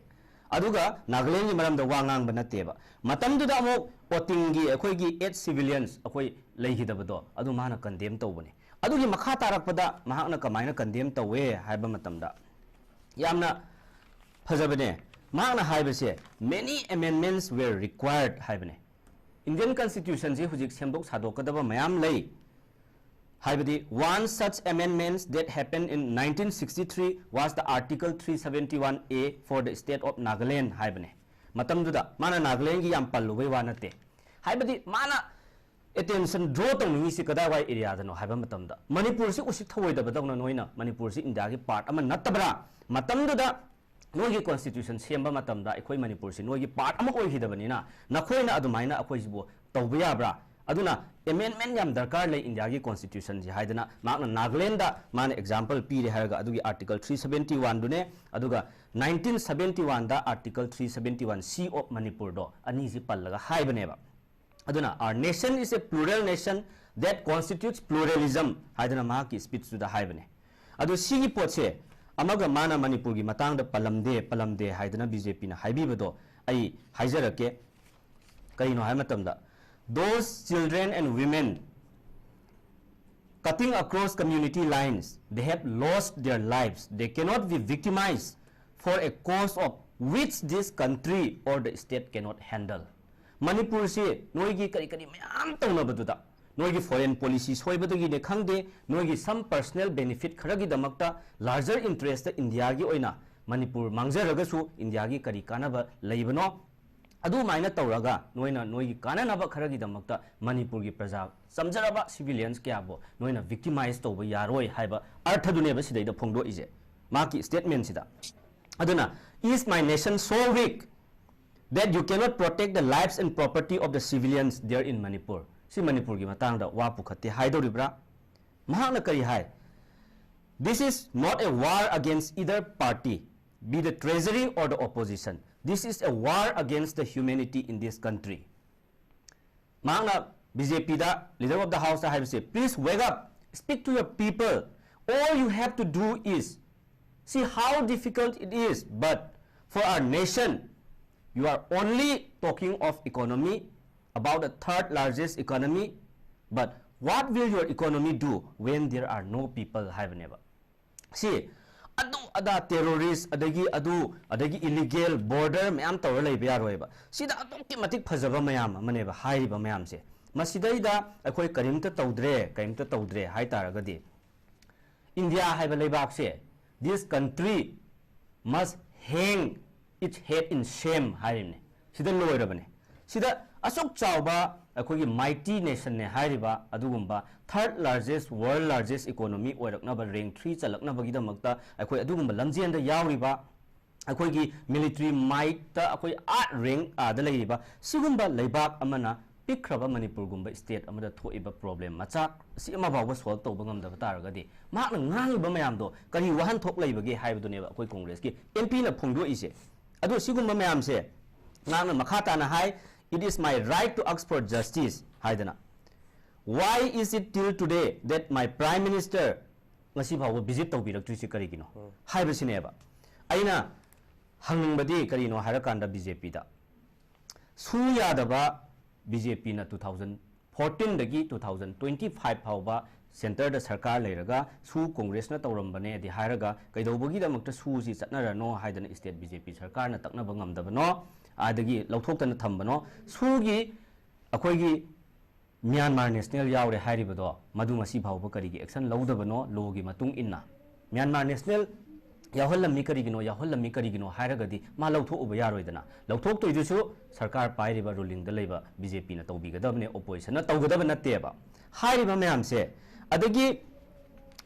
ꯑꯗꯨꯒ ꯅꯥꯒꯥꯂꯦꯟꯒꯤ ꯃꯔꯝꯗ ꯋꯥ ꯉꯥꯡꯕ ꯅꯠꯇꯦꯕ꯫ ꯃꯇꯝꯗꯨꯗ ꯑꯃꯨꯛ ꯑꯣꯇꯤꯡꯒꯤ ꯑꯩꯈꯣꯏꯒꯤ eight civilians ꯑꯩꯈꯣꯏ ꯂꯩꯈꯤꯗꯕꯗꯣ, ꯑꯗꯨ ꯃꯥꯅ condemn ꯇꯧꯕꯅꯦ꯫ ꯑꯗꯨꯒꯤ ꯃꯈꯥ ꯇꯥꯔꯛꯄꯗ ꯃꯍꯥꯛꯅ ꯀꯃꯥꯏꯅ condemn ꯇꯧꯋꯦ ꯍꯥꯏꯕ ꯃꯇꯝꯗ, ꯌꯥꯝꯅ ꯐꯖꯕꯅꯦ꯫ ꯃꯍꯥꯛꯅ ꯍꯥꯏꯕꯁꯦ, "Many amendments were required" ꯍꯥꯏꯕꯅꯦ꯫ Indian Constitution ꯁꯤ ꯍꯧꯖꯤꯛ ꯁꯦꯝꯗꯣꯛ ꯁꯥꯗꯣꯛꯀꯗꯕ ꯃꯌꯥꯝ ꯂꯩ꯫ ꯍꯥꯏꯕꯗꯤ, "One such amendments that happened in nineteen sixty-three was the Article three seventy-one A for the state of Nagaland" ꯍꯥꯏꯕꯅꯦ꯫ ꯃꯇꯝꯗꯨꯗ ꯃꯥꯅ ꯅꯥꯒꯥꯂꯦꯟꯒꯤ ꯌꯥꯝ ꯄꯜꯂꯨꯕꯩ ꯋꯥ ꯅꯠꯇꯦ꯫ ꯍꯥꯏꯕꯗꯤ, ꯃꯥꯅ attention draw ꯇꯧꯅꯤꯡꯉꯤꯁꯤ ꯀꯗꯥꯏꯋꯥꯏ area ꯗꯅꯣ ꯍꯥꯏꯕ ꯃꯇꯝꯗ, ꯃꯅꯤꯄꯨꯔꯁꯤ ꯎꯁꯤꯠ ꯊꯧꯑꯣꯏꯗꯕꯗꯧꯅ ꯅꯣꯏꯅ ꯃꯅꯤꯄꯨꯔꯁꯤ ꯏꯟꯗꯤꯌꯥꯒꯤ part ꯑꯃ ꯅꯠꯇꯕ꯭ꯔꯥ? ꯃꯇꯝꯗꯨꯗ ꯅꯣꯏꯒꯤ constitution ꯁꯦꯝꯕ ꯃꯇꯝꯗ ꯑꯩꯈꯣꯏ ꯃꯅꯤꯄꯨꯔꯁꯤ ꯅꯣꯏꯒꯤ part ꯑꯃ ꯑꯣꯏꯈꯤꯗꯕꯅꯤꯅ, ꯅꯈꯣꯏꯅ ꯑꯗꯨꯃꯥꯏꯅ ꯑꯩꯈꯣꯏꯁꯤꯕꯨ ꯇꯧꯕ ꯌꯥꯕ꯭ꯔꯥ? ꯑꯗꯨꯅ amendment ꯌꯥꯝ ꯗꯔꯀꯥꯔ ꯂꯩ ꯏꯟꯗꯤꯌꯥꯒꯤ constitution ꯁꯤ ꯍꯥꯏꯗꯅ ꯃꯍꯥꯛꯅ ꯅꯥꯒꯥꯂꯦꯟꯗ ꯃꯥꯅ example ꯄꯤꯔꯦ ꯍꯥꯏꯔꯒ ꯑꯗꯨꯒꯤ Article three seventy-one ꯗꯨꯅꯦ, ꯑꯗꯨꯒ nineteen seventy one the Article three seventy one C of Manipur ꯗꯣ ꯑꯅꯤꯁꯤ ꯄꯜꯂꯒ ꯍꯥꯏꯕꯅꯦꯕ꯫ ꯑꯗꯨꯅ our nation is a plural nation that constitutes pluralism ꯍꯥꯏꯗꯅ ꯃꯍꯥꯛꯀꯤ speech ꯇꯨꯗ ꯍꯥꯏꯕꯅꯦ꯫ ꯑꯗꯨ ꯁꯤꯒꯤ ꯄꯣꯠꯁꯦ ꯑꯃꯒ ꯃꯥꯅ ꯃꯅꯤꯄꯨꯔꯒꯤ ꯃꯇꯥꯡꯗ ꯄꯜꯂꯝꯗꯦ ꯄꯜꯂꯝꯗꯦ ꯍꯥꯏꯗꯅ BJP ꯅ ꯍꯥꯏꯕꯤꯕꯗꯣ ꯑꯩ ꯍꯥꯏꯖꯔꯛꯀꯦ꯫ ꯀꯔꯤꯅꯣ ꯍꯥꯏꯕ ꯃꯇꯝꯗ, those children and women cutting across community lines, they have lost their lives. They cannot be victimized for a cause of which this country or the state cannot handle. ꯃꯅꯤꯄꯨꯔꯁꯤ ꯅꯣꯏꯒꯤ ꯀꯔꯤ ꯀꯔꯤ ꯃꯌꯥꯝ ꯇꯧꯅꯕꯗꯨꯗ, ꯅꯣꯏꯒꯤ foreign policy ꯁꯣꯏꯕꯗꯒꯤꯅꯦ ꯈꯪꯗꯦ, ꯅꯣꯏꯒꯤ some personal benefit ꯈꯔꯒꯤꯗꯃꯛꯇ larger interest ꯏꯟꯗꯤꯌꯥꯒꯤ ꯑꯣꯏꯅ ꯃꯅꯤꯄꯨꯔ ꯃꯥꯡꯖꯔꯒꯁꯨ ꯏꯟꯗꯤꯌꯥꯒꯤ ꯀꯔꯤ ꯀꯥꯟꯅꯕ ꯂꯩꯕꯅꯣ? ꯑꯗꯨꯃꯥꯏꯅ ꯇꯧꯔꯒ ꯅꯣꯏꯅ ꯅꯣꯏꯒꯤ ꯀꯥꯟꯅꯅꯕ ꯈꯔꯒꯤꯗꯃꯛꯇ ꯃꯅꯤꯄꯨꯔꯒꯤ ꯄ꯭ꯔꯖꯥ ꯆꯝꯖꯔꯕ civilians ꯀꯌꯥꯕꯨ ꯅꯣꯏꯅ victimize ꯇꯧꯕ ꯌꯥꯔꯣꯏ ꯍꯥꯏꯕ ꯑꯔꯊꯗꯨꯅꯦꯕ ꯁꯤꯗꯩꯗ ꯐꯣꯡꯗꯣꯛꯏꯁꯦ ꯃꯍꯥꯛꯀꯤ statement ꯁꯤꯗ꯫ ꯑꯗꯨꯅ, is my nation so weak that you cannot protect the lives and property of the civilians there in Manipur? ꯁꯤ ꯃꯅꯤꯄꯨꯔꯒꯤ ꯃꯇꯥꯡꯗ ꯋꯥ ꯄꯨꯈꯠꯇꯦ ꯍꯥꯏꯗꯧꯔꯤꯕ꯭ꯔꯥ? ꯃꯍꯥꯛꯅ ꯀꯔꯤ ꯍꯥꯏ? This is not a war against either party, be the treasury or the opposition. This is a war against the humanity in this country. ꯃꯍꯥꯛꯅ BJP the, Leader of the House ꯇ ꯍꯥꯏꯕꯁꯦ, please wake up, speak to your people. All you have to do is, see how difficult it is, but for our nation, you are only talking of economy, about the third largest economy, but what will your economy do when there are no people ꯍꯥꯏꯕꯅꯦꯕ꯫ ꯁꯤ ꯑꯗꯨ ꯑꯗꯥ terrorist ꯑꯗꯒꯤ ꯑꯗꯨ ꯑꯗꯒꯤ illegal border ꯃꯌꯥꯝ ꯇꯧꯔ ꯂꯩꯕ ꯌꯥꯔꯣꯏꯕ꯫ ꯁꯤꯗ ꯑꯗꯨꯛꯀꯤ ꯃꯇꯤꯛ ꯐꯖꯕ ꯃꯌꯥꯝ ꯑꯃꯅꯦꯕ ꯍꯥꯏꯔꯤꯕ ꯃꯌꯥꯝꯁꯦ꯫ ꯃꯁꯤꯗꯩꯗ ꯑꯩꯈꯣꯏ ꯀꯔꯤꯝꯇ ꯇꯧꯗ꯭ꯔꯦ, ꯀꯔꯤꯝꯇ ꯇꯧꯗ꯭ꯔꯦ ꯍꯥꯏ ꯇꯥꯔꯒꯗꯤ, ꯏꯟꯗꯤꯌꯥ ꯍꯥꯏꯕ ꯂꯩꯕꯥꯛꯁꯦ, this country must hang its head in shame ꯍꯥꯏꯔꯤꯕꯅꯦ꯫ ꯁꯤꯗ ꯂꯣꯏꯔꯕꯅꯦ꯫ ꯁꯤꯗ ꯑꯁꯨꯛ ꯆꯥꯎꯕ ꯑꯩꯈꯣꯏꯒꯤ mighty nation ꯅꯦ ꯍꯥꯏꯔꯤꯕ ꯑꯗꯨꯒꯨꯝꯕ third largest, world largest economy ꯑꯣꯏꯔꯛꯅꯕ, rank three ꯆꯜꯂꯛꯅꯕꯒꯤꯗꯃꯛꯇ ꯑꯩꯈꯣꯏ ꯑꯗꯨꯒꯨꯝꯕ ꯂꯝꯖꯦꯟꯗ ꯌꯥꯎꯔꯤꯕ, ꯑꯩꯈꯣꯏꯒꯤ military might ꯇ ꯑꯩꯈꯣꯏ ꯑꯥ rank ꯑꯥꯗ ꯂꯩꯔꯤꯕ ꯁꯤꯒꯨꯝꯕ ꯂꯩꯕꯥꯛ ꯑꯃꯅ ꯄꯤꯛꯈ꯭ꯔꯕ ꯃꯅꯤꯄꯨꯔꯒꯨꯝꯕ state ꯑꯃꯗ ꯊꯣꯛꯏꯕ problem ꯃꯆꯥ ꯑꯁꯤ ꯑꯃ ꯐꯥꯎꯕ solve ꯇꯧꯕ ꯉꯝꯗꯕ ꯇꯥꯔꯒꯗꯤ, ꯃꯍꯥꯛꯅ ꯉꯥꯡꯉꯤꯕ ꯃꯌꯥꯝꯗꯣ ꯀꯔꯤ ꯋꯥꯍꯟꯊꯣꯛ ꯂꯩꯕꯒꯦ ꯍꯥꯏꯕꯗꯨꯅꯦꯕ ꯑꯩꯈꯣꯏ ꯀꯣꯡꯒ꯭ꯔꯦꯁꯀꯤ M P ꯅ ꯐꯣꯡꯗꯣꯛꯏꯁꯦ꯫ ꯑꯗꯣ ꯁꯤꯒꯨꯝꯕ ꯃꯌꯥꯝꯁꯦ ꯃꯍꯥꯛꯅ ꯃꯈꯥ ꯇꯥꯅ ꯍꯥꯏ, "It is my right to ask for justice" ꯍꯥꯏꯗꯅ꯫ "Why is it till today that my prime minister ꯉꯁꯤ ꯐꯥꯎꯕ visit ꯇꯧꯕꯤꯔꯛꯇ꯭ꯔꯤꯁꯤ ꯀꯔꯤꯒꯤꯅꯣ?" ꯍꯥꯏꯕꯁꯤꯅꯦꯕ꯫ ꯑꯩꯅ ꯍꯪꯅꯤꯡꯕꯗꯤ ꯀꯔꯤꯅꯣ ꯍꯥꯏꯔꯀꯥꯟꯗ, B J P ꯗ ꯁꯨ ꯌꯥꯗꯕ B J P ꯅ two thousand fourteen ꯗꯒꯤ two thousand twenty five ꯐꯥꯎꯕ centre ꯗ ꯁꯔꯀꯥꯔ ꯂꯩꯔꯒ ꯁꯨ ꯀꯣꯡꯒ꯭ꯔꯦꯁꯅ ꯇꯧꯔꯝꯕꯅꯦꯗꯤ ꯍꯥꯏꯔꯒ, ꯀꯩꯗꯧꯕꯒꯤꯗꯃꯛꯇ ꯁꯨꯁꯤ ꯆꯠꯅꯔꯅꯣ ꯍꯥꯏꯗꯅ state B J P ꯁꯔꯀꯥꯔꯅ ꯇꯛꯅꯕ ꯉꯝꯗꯕꯅꯣ, ꯑꯗꯒꯤ ꯂꯧꯊꯣꯛꯇꯅ ꯊꯝꯕꯅꯣ? ꯁꯨꯒꯤ ꯑꯩꯈꯣꯏꯒꯤ Myanmar National ꯌꯥꯎꯔꯦ ꯍꯥꯏꯔꯤꯕꯗꯣ, ꯃꯗꯨ ꯉꯁꯤ ꯐꯥꯎꯕ ꯀꯔꯤꯒꯤ action ꯂꯧꯗꯕꯅꯣ? Law ꯒꯤ ꯃꯇꯨꯡ ꯏꯟꯅ Myanmar National ꯌꯥꯎꯍꯜꯂꯝꯃꯤ ꯀꯔꯤꯒꯤꯅꯣ, ꯌꯥꯎꯍꯜꯂꯝꯃꯤ ꯀꯔꯤꯒꯤꯅꯣ ꯍꯥꯏꯔꯒꯗꯤ ꯃꯥ ꯂꯧꯊꯣꯛꯎꯕ ꯌꯥꯔꯣꯏꯗꯅ꯫ ꯂꯧꯊꯣꯛꯇꯣꯏꯗꯨꯁꯨ ꯁꯔꯀꯥꯔ ꯄꯥꯏꯔꯤꯕ, ruling ꯗ ꯂꯩꯕ B J P ꯅ ꯇꯧꯕꯤꯒꯗꯕꯅꯦ, opposition ꯅ ꯇꯧꯒꯗꯕ ꯅꯠꯇꯦꯕ꯫ ꯍꯥꯏꯔꯤꯕ ꯃꯌꯥꯝꯁꯦ, ꯑꯗꯒꯤ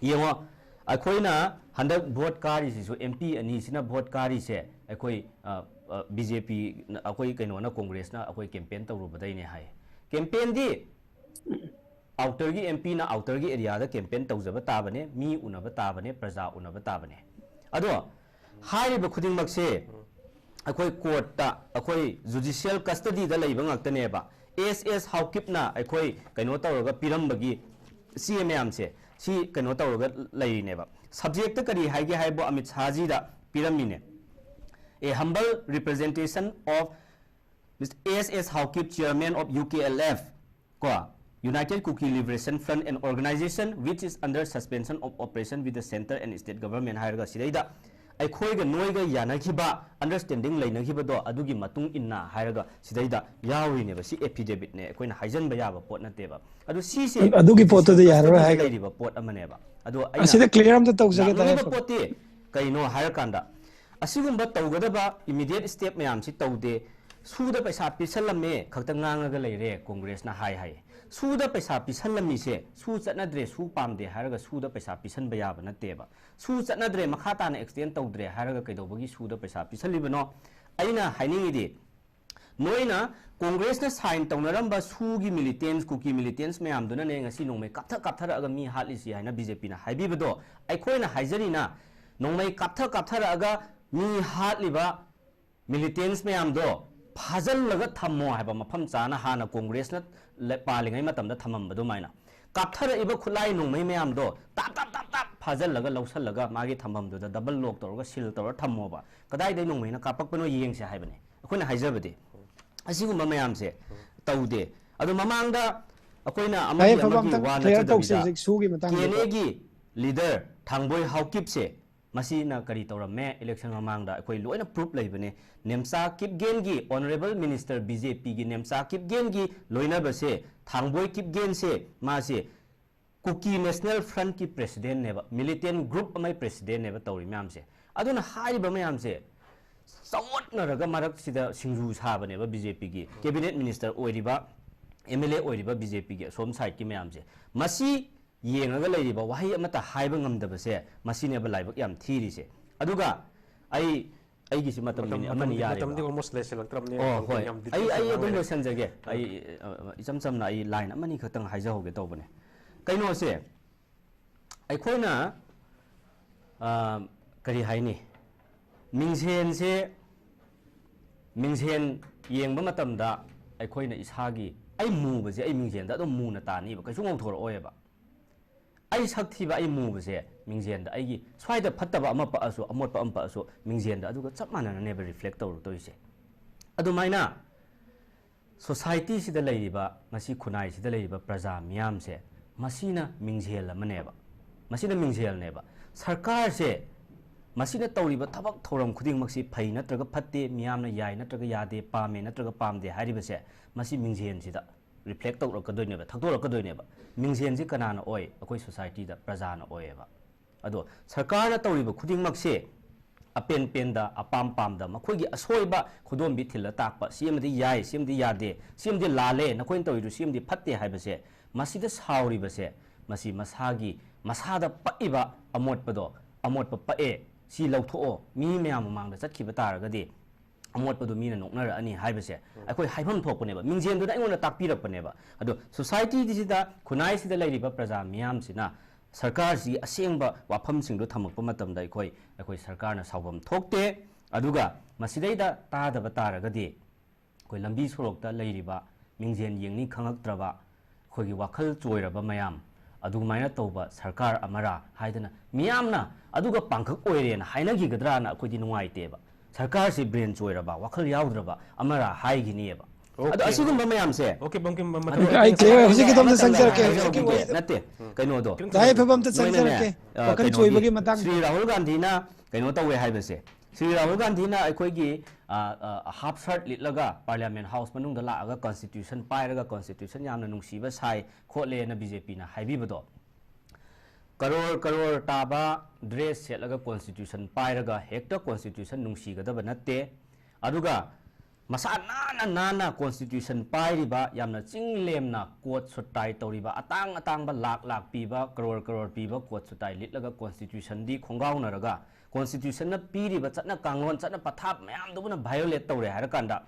ꯌꯦꯡꯉꯣ, ꯑꯩꯈꯣꯏꯅ ꯍꯟꯗꯛ vote ꯀꯥꯔꯤꯁꯤꯁꯨ, M P ꯑꯅꯤꯁꯤꯅ vote ꯀꯥꯔꯤꯁꯦ, ꯑꯩꯈꯣꯏ, ꯑ, ꯑ, B J P ꯅ, ꯑꯩꯈꯣꯏ ꯀꯩꯅꯣꯅ, ꯀꯣꯡꯒ꯭ꯔꯦꯁꯅ ꯑꯩꯈꯣꯏ campaign ꯇꯧꯔꯨꯕꯗꯩꯅꯦ ꯍꯥꯏ꯫ Campaign ꯗꯤ outer ꯒꯤ M P ꯅ outer ꯒꯤ area ꯗ campaign ꯇꯧꯖꯕ ꯇꯥꯕꯅꯦ, ꯃꯤ ꯎꯅꯕ ꯇꯥꯕꯅꯦ, ꯄ꯭ꯔꯖꯥ ꯎꯅꯕ ꯇꯥꯕꯅꯦ꯫ ꯑꯗꯣ ꯍꯥꯏꯔꯤꯕ ꯈꯨꯗꯤꯡꯃꯛꯁꯦ ꯑꯩꯈꯣꯏ court ꯇ, ꯑꯩꯈꯣꯏ judicial custody ꯗ ꯂꯩꯕ ꯉꯥꯛꯇꯅꯦꯕ꯫ S S ꯍꯥꯎꯀꯤꯞꯅ ꯑꯩꯈꯣꯏ ꯀꯩꯅꯣ ꯇꯧꯔꯒ ꯄꯤꯔꯝꯕꯒꯤ ꯁꯤ ꯃꯌꯥꯝꯁꯦ, ꯁꯤ ꯀꯩꯅꯣ ꯇꯧꯔꯒ ꯂꯩꯔꯤꯅꯦꯕ꯫ Subject ꯇ ꯀꯔꯤ ꯍꯥꯏꯒꯦ ꯍꯥꯏꯕꯨ Amit ꯁꯥꯍꯖꯤꯗ ꯄꯤꯔꯝꯃꯤꯅꯦ꯫ "A humble representation of Mister S S Haokip, Chairman of U K L F, ꯀꯣ, United Kuki Liberation Front, an organization which is under suspension of operation with the centre and state government" ꯍꯥꯏꯔꯒ ꯁꯤꯗꯩꯗ ꯑꯩꯈꯣꯏꯒ ꯅꯣꯏꯒ ꯌꯥꯅꯈꯤꯕ, understanding ꯂꯩꯅꯈꯤꯕꯗꯣ, ꯑꯗꯨꯒꯤ ꯃꯇꯨꯡ ꯏꯟꯅ ꯍꯥꯏꯔꯒ ꯁꯤꯗꯩꯗ ꯌꯥꯎꯔꯤꯅꯦꯕ꯫ ꯁꯤ affidavit ꯅꯦ, ꯑꯩꯈꯣꯏꯅ ꯍꯥꯏꯖꯟꯕ ꯌꯥꯕ ꯄꯣꯠ ꯅꯠꯇꯦꯕ꯫ ꯑꯗꯣ ꯁꯤꯁꯦ ꯑꯗꯨꯒꯤ ꯄꯣꯠꯇꯨꯗꯤ judicial ꯌꯥꯔꯔꯣꯏ custody ꯗ ꯍꯥꯏꯒꯦ꯫ ꯂꯩꯔꯤꯕ ꯄꯣꯠ ꯑꯃꯅꯦꯕ꯫ ꯑꯗꯣ ꯑꯩꯅ ꯑꯁꯤꯗ clear ꯑꯝꯇ ꯇꯧꯖꯒꯦ, ꯂꯥꯛꯅꯤꯡꯉꯤꯕ ꯇꯥꯏꯌꯦ꯫ ꯄꯣꯠꯇꯤ ꯀꯩꯅꯣ ꯍꯥꯏꯔꯀꯥꯟꯗ, ꯑꯁꯤꯒꯨꯝꯕ ꯇꯧꯒꯗꯕ immediate step ꯃꯌꯥꯝꯁꯤ ꯇꯧꯗꯦ꯫ ꯁꯨꯗ ꯄꯩꯁꯥ ꯄꯤꯁꯜꯂꯝꯃꯦ ꯈꯛꯇ ꯉꯥꯡꯉꯒ ꯂꯩꯔꯦ ꯀꯣꯡꯒ꯭ꯔꯦꯁꯅ ꯍꯥꯏ ꯍꯥꯏ꯫ ꯁꯨꯗ ꯄꯩꯁꯥ ꯄꯤꯁꯜꯂꯝꯃꯤꯁꯦ, ꯁꯨ ꯆꯠꯅꯗ꯭ꯔꯦ, ꯁꯨ ꯄꯥꯝꯗꯦ ꯍꯥꯏꯔꯒ ꯁꯨꯗ ꯄꯩꯁꯥ ꯄꯤꯁꯟꯕ ꯌꯥꯕ ꯅꯠꯇꯦꯕ꯫ ꯁꯨ ꯆꯠꯅꯗ꯭ꯔꯦ, ꯃꯈꯥ ꯇꯥꯅ extend ꯇꯧꯗ꯭ꯔꯦ ꯍꯥꯏꯔꯒ ꯀꯩꯗꯧꯕꯒꯤ ꯁꯨꯗ ꯄꯩꯁꯥ ꯄꯤꯁꯜꯂꯤꯕꯅꯣ? ꯑꯩꯅ ꯍꯥꯏꯅꯤꯡꯉꯤꯗꯤ, ꯅꯣꯏꯅ ꯀꯣꯡꯒ꯭ꯔꯦꯁꯅ ꯁꯥꯏꯟ ꯇꯧꯅꯔꯝꯕ ꯁꯨꯒꯤ ꯃꯤꯂꯤꯇꯦꯟꯁ, ꯀꯨꯀꯤ ꯃꯤꯂꯤꯇꯦꯟꯁ ꯃꯌꯥꯝꯗꯨꯅꯅꯦ ꯉꯁꯤ ꯅꯣꯡꯃꯩ ꯀꯥꯞꯊ ꯀꯥꯞꯊꯔꯛꯑꯒ ꯃꯤ ꯍꯥꯠꯂꯤꯁꯤ ꯍꯥꯏꯅ ꯕꯤ ꯖꯦ ꯄꯤꯅ ꯍꯥꯏꯕꯤꯕꯗꯣ, ꯑꯩꯈꯣꯏꯅ ꯍꯥꯏꯖꯔꯤꯅ, ꯅꯣꯡꯃꯩ ꯀꯥꯞꯊ ꯀꯥꯞꯊꯔꯛꯑꯒ ꯃꯤ ꯍꯥꯠꯂꯤꯕ ꯃꯤꯂꯤꯇꯦꯟꯁ ꯃꯌꯥꯝꯗꯣ ꯐꯥꯖꯤꯜꯂꯒ ꯊꯝꯃꯣ ꯍꯥꯏꯕ, ꯃꯐꯝ ꯆꯥꯅ ꯍꯥꯟꯅ ꯀꯣꯡꯒ꯭ꯔꯦꯁꯅ ꯂ-, ꯄꯥꯜꯂꯤꯉꯩ ꯃꯇꯝꯗ ꯊꯝꯃꯝꯕ ꯑꯗꯨꯃꯥꯏꯅ꯫ ꯀꯥꯞꯊꯔꯛꯏꯕ ꯈꯨꯠꯂꯥꯏ ꯅꯣꯡꯃꯩ ꯃꯌꯥꯝꯗꯣ ꯇꯥꯞ ꯇꯥꯞ ꯇꯥꯞ ꯇꯥꯞ ꯐꯥꯖꯤꯜꯂꯒ ꯂꯧꯁꯤꯜꯂꯒ ꯃꯥꯒꯤ ꯊꯝꯐꯝꯗꯨꯗ ꯗꯕꯜ ꯂꯣꯛ ꯇꯧꯔꯒ ꯁꯤꯜ ꯇꯧꯔꯒ ꯊꯝꯃꯣꯕ꯫ ꯀꯗꯥꯏꯗꯒꯤ ꯅꯣꯡꯃꯩꯅ ꯀꯥꯞꯄꯛꯄꯅꯣ ꯌꯦꯡꯁꯦ ꯍꯥꯏꯕꯅꯦ ꯑꯩꯈꯣꯏꯅ ꯍꯥꯏꯖꯕꯗꯤ꯫ ꯑꯁꯤꯒꯨꯝꯕ ꯃꯌꯥꯝꯁꯦ ꯇꯧꯗꯦ꯫ ꯑꯗꯣ ꯃꯃꯥꯡꯗ ꯑꯩꯈꯣꯏꯅ ꯑꯃꯒꯤ ꯌꯥꯏꯐꯕ ꯑꯃꯒꯤ ꯑꯝꯇꯪ ꯋꯥ clear ꯇꯧꯁꯦ ꯅꯠꯆꯗꯕꯤꯗ ꯍꯧꯖꯤꯛ ꯁꯨꯒꯤ ꯃꯇꯥꯡꯗꯨꯗ꯫ ꯀꯦ ꯑꯦꯟ ꯑꯦꯒꯤ ꯂꯤꯗꯔ ꯊꯥꯡꯕꯣꯏ ꯍꯥꯎꯀꯤꯞꯁꯦ ꯃꯁꯤꯅ ꯀꯔꯤ ꯇꯧꯔꯝꯃꯦ? ꯏꯂꯦꯛꯁꯟ ꯃꯃꯥꯡꯗ ꯑꯩꯈꯣꯏ ꯂꯣꯏꯅ ꯄ꯭ꯔꯨꯐ ꯂꯩꯕꯅꯦ꯫ Nemcha ꯀꯤꯞꯒꯦꯟꯒꯤ, honourable minister B J ꯄꯤꯒꯤ ꯅꯦꯝꯆꯥ ꯀꯤꯞꯒꯦꯟꯒꯤ ꯂꯣꯏꯅꯕꯁꯦ, ꯊꯥꯡꯕꯣꯏ ꯀꯤꯞꯒꯦꯟꯁꯦ ꯃꯥꯁꯦ ꯀꯨꯀꯤ ꯅꯦꯁꯅꯦꯜ ꯐ꯭ꯔꯟꯠꯀꯤ ꯄ꯭ꯔꯦꯁꯤꯗꯦꯟꯅꯦꯕ, ꯃꯤꯂꯤꯇꯦꯟ ꯒ꯭ꯔꯨꯞ ꯑꯃꯒꯤ ꯄ꯭ꯔꯦꯁꯤꯗꯦꯟꯅꯦꯕ ꯇꯧꯔꯤ ꯃꯌꯥꯝꯁꯦ꯫ ꯑꯗꯨꯅ ꯍꯥꯏꯔꯤꯕ ꯃꯌꯥꯝꯁꯦ ꯆꯥꯎꯠꯅꯔꯒ ꯃꯔꯛꯁꯤꯗ ꯁꯤꯡꯖꯨ ꯁꯥꯕꯅꯦꯕ ꯕꯤ ꯖꯦ ꯄꯤꯒꯤ ꯀꯦꯕꯤꯅꯦꯠ ꯃꯤꯅꯤꯁꯇꯔ ꯑꯣꯏꯔꯤꯕ, ꯑꯦꯝ ꯑꯦꯜ ꯑꯦ ꯑꯣꯏꯔꯤꯕ ꯕꯤ ꯖꯦ ꯄꯤꯒꯤ ꯑꯁꯣꯝ ꯁꯥꯏꯠꯀꯤ ꯃꯌꯥꯝꯁꯦ꯫ ꯃꯁꯤ ꯌꯦꯡꯉꯒ ꯂꯩꯔꯤꯕ ꯋꯥꯍꯩ ꯑꯃꯠꯇ ꯍꯥꯏꯕ ꯉꯝꯗꯕꯁꯦ ꯃꯁꯤꯅꯦꯕ ꯂꯥꯏꯕꯛ ꯌꯥꯝ ꯊꯤꯔꯤꯁꯦ꯫ ꯑꯗꯨꯒ ꯑꯩ, ꯑꯩꯒꯤꯁꯤ ꯃꯇꯝ ꯃꯇꯝ, ꯃꯤꯅꯤꯠ ꯑꯃꯅꯤ ꯃꯇꯝꯗꯤ, ꯌꯥꯔꯦꯕ꯫ ꯃꯇꯝꯗꯤ almost ꯂꯣꯏꯁꯤꯜꯂꯛꯇ꯭ꯔꯕꯅꯦ꯫ ꯑꯣ, ꯃꯇꯝ ꯍꯣꯏ꯫ ꯌꯥꯝ ꯑꯩ, details ꯑꯩ ꯌꯥꯝ ꯑꯗꯨꯝ ꯍꯥꯏꯔꯦ꯫ ꯂꯣꯏꯁꯤꯟꯖꯒꯦ꯫ ꯑꯥ꯫ ꯑꯩ, ꯑ, ꯏꯆꯝ ꯆꯝꯅ ꯑꯩ line ꯑꯃꯅꯤ ꯈꯛꯇꯪ ꯍꯥꯏꯖꯍꯧꯒꯦ ꯇꯧꯕꯅꯦ꯫ ꯀꯩꯅꯣꯁꯦ, ꯑꯩꯈꯣꯏꯅ, ꯑ, ꯀꯔꯤ ꯍꯥꯏꯅꯤ? ꯃꯤꯡꯁꯦꯟꯁꯦ, ꯃꯤꯡꯁꯦꯟ ꯌꯦꯡꯕ ꯃꯇꯝꯗ ꯑꯩꯈꯣꯏꯅ ꯏꯁꯥꯒꯤ, ꯑꯩ ꯃꯨꯕꯁꯦ ꯑꯩ ꯃꯤꯡꯁꯦꯟꯗ ꯑꯗꯨꯝ ꯃꯨꯅ ꯇꯥꯅꯤꯕ, ꯀꯩꯁꯨ ꯉꯧꯊꯣꯔꯛꯑꯣꯏꯕ꯫ ꯑꯩ ꯁꯛ ꯊꯤꯕ, ꯑꯩ ꯃꯨꯕꯁꯦ ꯃꯤꯡꯁꯦꯟꯗ, ꯑꯩꯒꯤ ꯁ꯭ꯋꯥꯏꯗ ꯐꯠꯇꯕ ꯑꯃ ꯄꯛꯑꯁꯨ, ꯑꯃꯣꯠꯄ ꯑꯃ ꯄꯛꯑꯁꯨ, ꯃꯤꯡꯁꯦꯟꯗ ꯑꯗꯨꯒ ꯆꯞ ꯃꯥꯟꯅꯅꯅꯦꯕ reflect ꯇꯧꯔꯛꯇꯣꯏꯁꯦ꯫ ꯑꯗꯨꯃꯥꯏꯅ society ꯁꯤꯗ ꯂꯩꯔꯤꯕ, ꯉꯁꯤ ꯈꯨꯟꯅꯥꯏꯁꯤꯗ ꯂꯩꯔꯤꯕ ꯄ꯭ꯔꯖꯥ ꯃꯤꯌꯥꯝꯁꯦ, ꯃꯁꯤꯅ ꯃꯤꯡꯖꯦꯜ ꯑꯃꯅꯦꯕ, ꯃꯁꯤꯅ ꯃꯤꯡꯖꯦꯜꯅꯦꯕ꯫ ꯁꯔꯀꯥꯔꯁꯦ, ꯃꯁꯤꯅ ꯇꯧꯔꯤꯕ ꯊꯕꯛ ꯊꯧꯔꯝ ꯈꯨꯗꯤꯡꯃꯛꯁꯤ ꯐꯩ ꯅꯠꯇ꯭ꯔꯒ ꯐꯠꯇꯦ, ꯃꯤꯌꯥꯝꯅ ꯌꯥꯏ ꯅꯠꯇ꯭ꯔꯒ ꯌꯥꯗꯦ, ꯄꯥꯝꯃꯦ ꯅꯠꯇ꯭ꯔꯒ ꯄꯥꯝꯗꯦ ꯍꯥꯏꯔꯤꯕꯁꯦ, ꯃꯁꯤ ꯃꯤꯡꯖꯦꯜꯁꯤꯗ reflect ꯇꯧꯔꯛꯀꯗꯣꯏꯅꯦꯕ, ꯊꯛꯇꯣꯔꯛꯀꯗꯣꯏꯅꯦꯕ꯫ ꯃꯤꯡꯖꯦꯜꯁꯤ ꯀꯅꯥꯅ ꯑꯣꯏ? ꯑꯩꯈꯣꯏ society ꯗ ꯄ꯭ꯔꯖꯥꯅ ꯑꯣꯏꯌꯦꯕ꯫ ꯑꯗꯣ ꯁꯔꯀꯥꯔꯅ ꯇꯧꯔꯤꯕ ꯈꯨꯗꯤꯡꯃꯛꯁꯦ ꯑꯄꯦꯟ ꯄꯦꯟꯗ, ꯑꯄꯥꯝ ꯄꯥꯝꯗ, ꯃꯈꯣꯏꯒꯤ ꯑꯁꯣꯏꯕ ꯈꯨꯗꯣꯝꯕꯤ ꯊꯤꯜꯂ ꯇꯥꯛꯄ, ꯁꯤ ꯑꯃꯗꯤ ꯌꯥꯏ, ꯁꯤ ꯑꯃꯗꯤ ꯌꯥꯗꯦ, ꯁꯤ ꯑꯃꯗꯤ ꯂꯥꯜꯂꯦ, ꯅꯈꯣꯏꯅ ꯇꯧꯔꯤꯗꯨ ꯁꯤ ꯑꯃꯗꯤ ꯐꯠꯇꯦ ꯍꯥꯏꯕꯁꯦ, ꯃꯁꯤꯗ ꯁꯥꯎꯔꯤꯕꯁꯦ, ꯃꯁꯤ ꯃꯁꯥꯒꯤ, ꯃꯁꯥꯗ ꯄꯛꯏꯕ ꯑꯃꯣꯠꯄꯗꯣ, ꯑꯃꯣꯠꯄ ꯄꯛꯑꯦ, ꯁꯤ ꯂꯧꯊꯣꯛꯑꯣ, ꯃꯤ ꯃꯌꯥꯝ ꯃꯃꯥꯡꯗ ꯆꯠꯈꯤꯕ ꯇꯥꯔꯒꯗꯤ ꯑꯃꯣꯠꯄꯗꯨ ꯃꯤꯅ ꯅꯣꯛꯅꯔꯛꯑꯅꯤ ꯍꯥꯏꯕꯁꯦ ꯑꯩꯈꯣꯏ ꯍꯥꯏꯐꯝ ꯊꯣꯛꯄꯅꯦꯕ, ꯃꯤꯡꯖꯦꯜꯗꯨꯅ ꯑꯩꯉꯣꯟꯗ ꯇꯥꯛꯄꯤꯔꯛꯄꯅꯦꯕ꯫ ꯑꯗꯣ ꯁꯣꯁꯥꯏꯇꯤꯁꯤꯗ, ꯈꯨꯟꯅꯥꯏꯁꯤꯗ ꯂꯩꯔꯤꯕ ꯄ꯭ꯔꯖꯥ ꯃꯤꯌꯥꯝꯁꯤꯅ ꯁꯔꯀꯥꯔꯁꯤꯒꯤ ꯑꯁꯦꯡꯕ ꯋꯥꯐꯝꯁꯤꯡꯗꯣ ꯊꯝꯃꯛꯄ ꯃꯇꯝꯗ ꯑꯩꯈꯣꯏ, ꯑꯩꯈꯣꯏ ꯁꯔꯀꯥꯔꯅ ꯁꯥꯎꯐꯝ ꯊꯣꯛꯇꯦ꯫ ꯑꯗꯨꯒ ꯃꯁꯤꯗꯩꯗ ꯇꯥꯗꯕ ꯇꯥꯔꯒꯗꯤ ꯑꯩꯈꯣꯏ ꯂꯝꯕꯤ ꯁꯣꯔꯣꯛꯇ ꯂꯩꯔꯤꯕ, ꯃꯤꯡꯖꯦꯜ ꯌꯦꯡꯅꯤ ꯈꯪꯉꯛꯇ꯭ꯔꯕ, ꯑꯩꯈꯣꯏꯒꯤ ꯋꯥꯈꯜ ꯆꯣꯏꯔꯕ ꯃꯌꯥꯝ, ꯑꯗꯨꯃꯥꯏꯅ ꯇꯧꯕ ꯁꯔꯀꯥꯔ ꯑꯃꯔꯥ ꯍꯥꯏꯗꯅ ꯃꯤꯌꯥꯝꯅ ꯑꯗꯨꯒ ꯄꯥꯡꯈꯛ ꯑꯣꯏꯔꯦꯅ ꯍꯥꯏꯅꯈꯤꯒꯗ꯭ꯔꯥꯅ ꯑꯩꯈꯣꯏꯗꯤ ꯅꯨꯡꯉꯥꯏꯇꯦꯕ꯫ ꯁꯔꯀꯥꯔꯁꯤ ꯕ꯭ꯔꯦꯟ ꯆꯣꯏꯔꯕ, ꯋꯥꯈꯜ ꯌꯥꯎꯗ꯭ꯔꯕ ꯑꯃꯔꯥ ꯍꯥꯏꯒꯤꯅꯤꯕ꯫ ꯑꯗꯣ ꯑꯣꯀꯦ꯫ ꯑꯁꯤꯒꯨꯝꯕ ꯃꯌꯥꯝꯁꯦ ꯑꯣꯀꯦ, ꯕꯪꯀꯤꯝ, ꯃꯇꯝ ꯑꯗꯨ ꯂꯩꯇꯦ꯫ ꯑꯩ ꯀ꯭ꯂꯤꯌꯥꯔ ꯍꯧꯖꯤꯛꯀꯤꯗꯣ ꯑꯝꯇ ꯃꯇꯝ ꯆꯪꯖꯔꯛꯀꯦ, ꯂꯩꯇꯦ꯫ ꯍꯧꯖꯤꯛꯀꯤ ꯍꯧꯖꯤꯛꯀꯤ ꯋꯥꯔꯤꯗꯣ꯫ ꯅꯠꯇꯦ, ꯀꯩꯅꯣꯗꯣ꯫ ꯌꯥꯏꯐꯕ ꯑꯝꯇ ꯅꯣꯏꯅꯅꯦ, ꯆꯪꯖꯔꯛꯀꯦ꯫ ꯑ, ꯋꯥꯈꯜ ꯀꯩꯅꯣꯒꯤ, ꯆꯣꯏꯕꯒꯤ ꯃꯇꯥꯡꯗ꯫ ꯁ꯭ꯔꯤ ꯔꯥꯍꯨꯜ ꯒꯥꯟꯙꯤꯅ ꯀꯩꯅꯣ ꯇꯧꯋꯦ ꯍꯥꯏꯕꯁꯦ, ꯁ꯭ꯔꯤ ꯔꯥꯍꯨꯜ ꯒꯥꯟꯙꯤꯅ ꯑꯩꯈꯣꯏꯒꯤ, ꯑ, ꯑ, ꯍꯥꯐ ꯁꯔꯠ ꯂꯤꯠꯂꯒ ꯄꯥꯔꯂꯤꯌꯥꯃꯦꯟ ꯍꯥꯎꯁ ꯃꯅꯨꯡꯗ ꯂꯥꯛꯑꯒ ꯀꯣꯟꯁꯇꯤꯇ꯭ꯌꯨꯁꯟ ꯄꯥꯏꯔꯒ ꯀꯣꯟꯁꯇꯤꯇ꯭ꯌꯨꯁꯟ ꯌꯥꯝꯅ ꯅꯨꯡꯁꯤꯕ ꯁꯥꯏ ꯈꯣꯠꯂꯦꯅ ꯕꯤ ꯖꯦ ꯄꯤꯅ ꯍꯥꯏꯕꯤꯕꯗꯣ, ꯀꯔꯣꯔ ꯀꯔꯣꯔ ꯇꯥꯕ ꯗ꯭ꯔꯦꯁ ꯁꯦꯠꯂꯒ ꯀꯣꯟꯁꯇꯤꯇ꯭ꯌꯨꯁꯟ ꯄꯥꯏꯔꯒ ꯍꯦꯛꯇ ꯀꯣꯟꯁꯇꯤꯇ꯭ꯌꯨꯁꯟ ꯅꯨꯡꯁꯤꯒꯗꯕ ꯅꯠꯇꯦ꯫ ꯑꯗꯨꯒ ꯃꯁꯥ ꯅꯥꯟꯅ ꯅꯥꯟꯅ ꯀꯣꯟꯁꯇꯤꯇ꯭ꯌꯨꯁꯟ ꯄꯥꯏꯔꯤꯕ, ꯌꯥꯝꯅ ꯆꯤꯡ ꯂꯦꯝꯅ ꯀꯣꯠ ꯁꯨꯠ ꯇꯥꯏ ꯇꯧꯔꯤꯕ, ꯑꯇꯥꯡ ꯑꯇꯥꯡꯕ ꯂꯥꯛ ꯂꯥꯛ ꯄꯤꯕ, ꯀꯔꯣꯔ ꯀꯔꯣꯔ ꯄꯤꯕ ꯀꯣꯠ ꯁꯨꯠ ꯇꯥꯏ ꯂꯤꯠꯂꯒ ꯀꯣꯟꯁꯇꯤꯇ꯭ꯌꯨꯁꯟꯗꯤ ꯈꯣꯡꯒꯥꯎꯅꯔꯒ ꯀꯣꯟꯁꯇꯤꯇ꯭ꯌꯨꯁꯟꯅ ꯄꯤꯔꯤꯕ ꯆꯠꯅ ꯀꯥꯡꯂꯣꯟ, ꯆꯠꯅ ꯄꯊꯥꯞ ꯃꯌꯥꯝꯗꯨꯕꯨꯅ ꯚꯥꯏꯑꯣꯂꯦꯠ ꯇꯧꯔꯦ ꯍꯥꯏꯔꯀꯥꯟꯗ,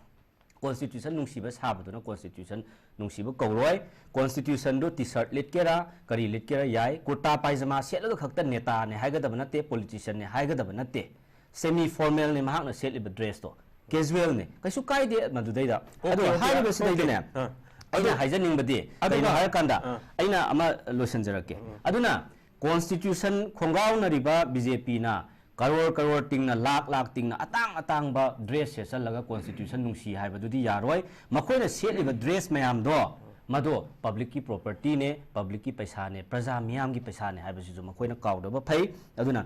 ꯀꯣꯟꯁꯇꯤꯇ꯭ꯌꯨꯁꯟ ꯅꯨꯡꯁꯤꯕ ꯁꯥꯕꯗꯨꯅ ꯀꯣꯟꯁꯇꯤꯇ꯭ꯌꯨꯁꯟ ꯅꯨꯡꯁꯤꯕ ꯀꯧꯔꯣꯏ꯫ ꯀꯣꯟꯁꯇꯤꯇ꯭ꯌꯨꯁꯟꯗꯣ ꯇꯤ ꯁꯔꯠ ꯂꯤꯠꯀꯦꯔꯥ, ꯀꯔꯤ ꯂꯤꯠꯀꯦꯔꯥ ꯌꯥꯏ꯫ ꯀꯨꯔꯇꯥ ꯄꯥꯏꯖꯃꯥ ꯁꯦꯠꯂꯒ ꯈꯛꯇ ꯅꯦꯇꯥꯅꯦ ꯍꯥꯏꯒꯗꯕ ꯅꯠꯇꯦ, ꯄꯣꯂꯤꯇꯤꯁꯤꯌꯟꯅꯦ ꯍꯥꯏꯒꯗꯕ ꯅꯠꯇꯦ꯫ ꯁꯦꯃꯤ ꯐꯣꯔꯃꯦꯜꯅꯤ ꯃꯍꯥꯛꯅ ꯁꯦꯠꯂꯤꯕ ꯗ꯭ꯔꯦꯁꯇꯣ꯫ ꯀꯦꯖꯨꯋꯦꯜꯅꯤ, ꯀꯩꯁꯨ ꯀꯥꯏꯗꯦ ꯃꯗꯨꯗꯩꯗ꯫ ꯑꯣꯀꯦ, ꯑꯗꯣ ꯑꯣꯀꯦ, ꯍꯥꯏꯔꯤꯕꯁꯤꯗꯩꯗꯅꯦ, ꯑꯣꯀꯦ꯫ ꯑꯥ꯫ ꯑꯩꯅ ꯑꯗꯨ ꯍꯥꯏꯖꯅꯤꯡꯕꯗꯤ ꯑꯗꯨꯒ ꯀꯩꯅꯣ ꯍꯥꯏꯔꯀꯥꯟꯗ, ꯑꯥ꯫ ꯑꯩꯅ ꯑꯃ ꯂꯣꯏꯁꯤꯟꯖꯔꯛꯀꯦ꯫ ꯎꯝ꯫ ꯑꯗꯨꯅ ꯀꯣꯟꯁꯇꯤꯇ꯭ꯌꯨꯁꯟ ꯈꯣꯡꯒꯥꯎꯅꯔꯤꯕ ꯕꯤ ꯖꯦ ꯄꯤꯅ ꯀꯔꯣꯔ ꯀꯔꯣꯔ ꯇꯤꯡꯅ, ꯂꯥꯛ ꯂꯥꯛ ꯇꯤꯡꯅ, ꯑꯇꯥꯡ ꯑꯇꯥꯡꯕ ꯗ꯭ꯔꯦꯁ ꯁꯦꯠꯆꯜꯂꯒ ꯀꯣꯟꯁꯇꯤꯇ꯭ꯌꯨꯁꯟ ꯅꯨꯡꯁꯤ ꯍꯥꯏꯕꯗꯨꯗꯤ ꯌꯥꯔꯣꯏ꯫ ꯃꯈꯣꯏꯅ ꯁꯦꯠꯂꯤꯕ ꯗ꯭ꯔꯦꯁ ꯃꯌꯥꯝꯗꯣ, ꯃꯗꯣ ꯄꯕ꯭ꯂꯤꯛꯀꯤ ꯄ꯭ꯔꯣꯄꯔꯇꯤꯅꯦ, ꯄꯕ꯭ꯂꯤꯛꯀꯤ ꯄꯩꯁꯥꯅꯦ, ꯄ꯭ꯔꯖꯥ ꯃꯤꯌꯥꯝꯒꯤ ꯄꯩꯁꯥꯅꯦ ꯍꯥꯏꯕꯁꯤꯁꯨ ꯃꯈꯣꯏꯅ ꯀꯥꯎꯗꯕ ꯐꯩ꯫ ꯑꯗꯨꯅ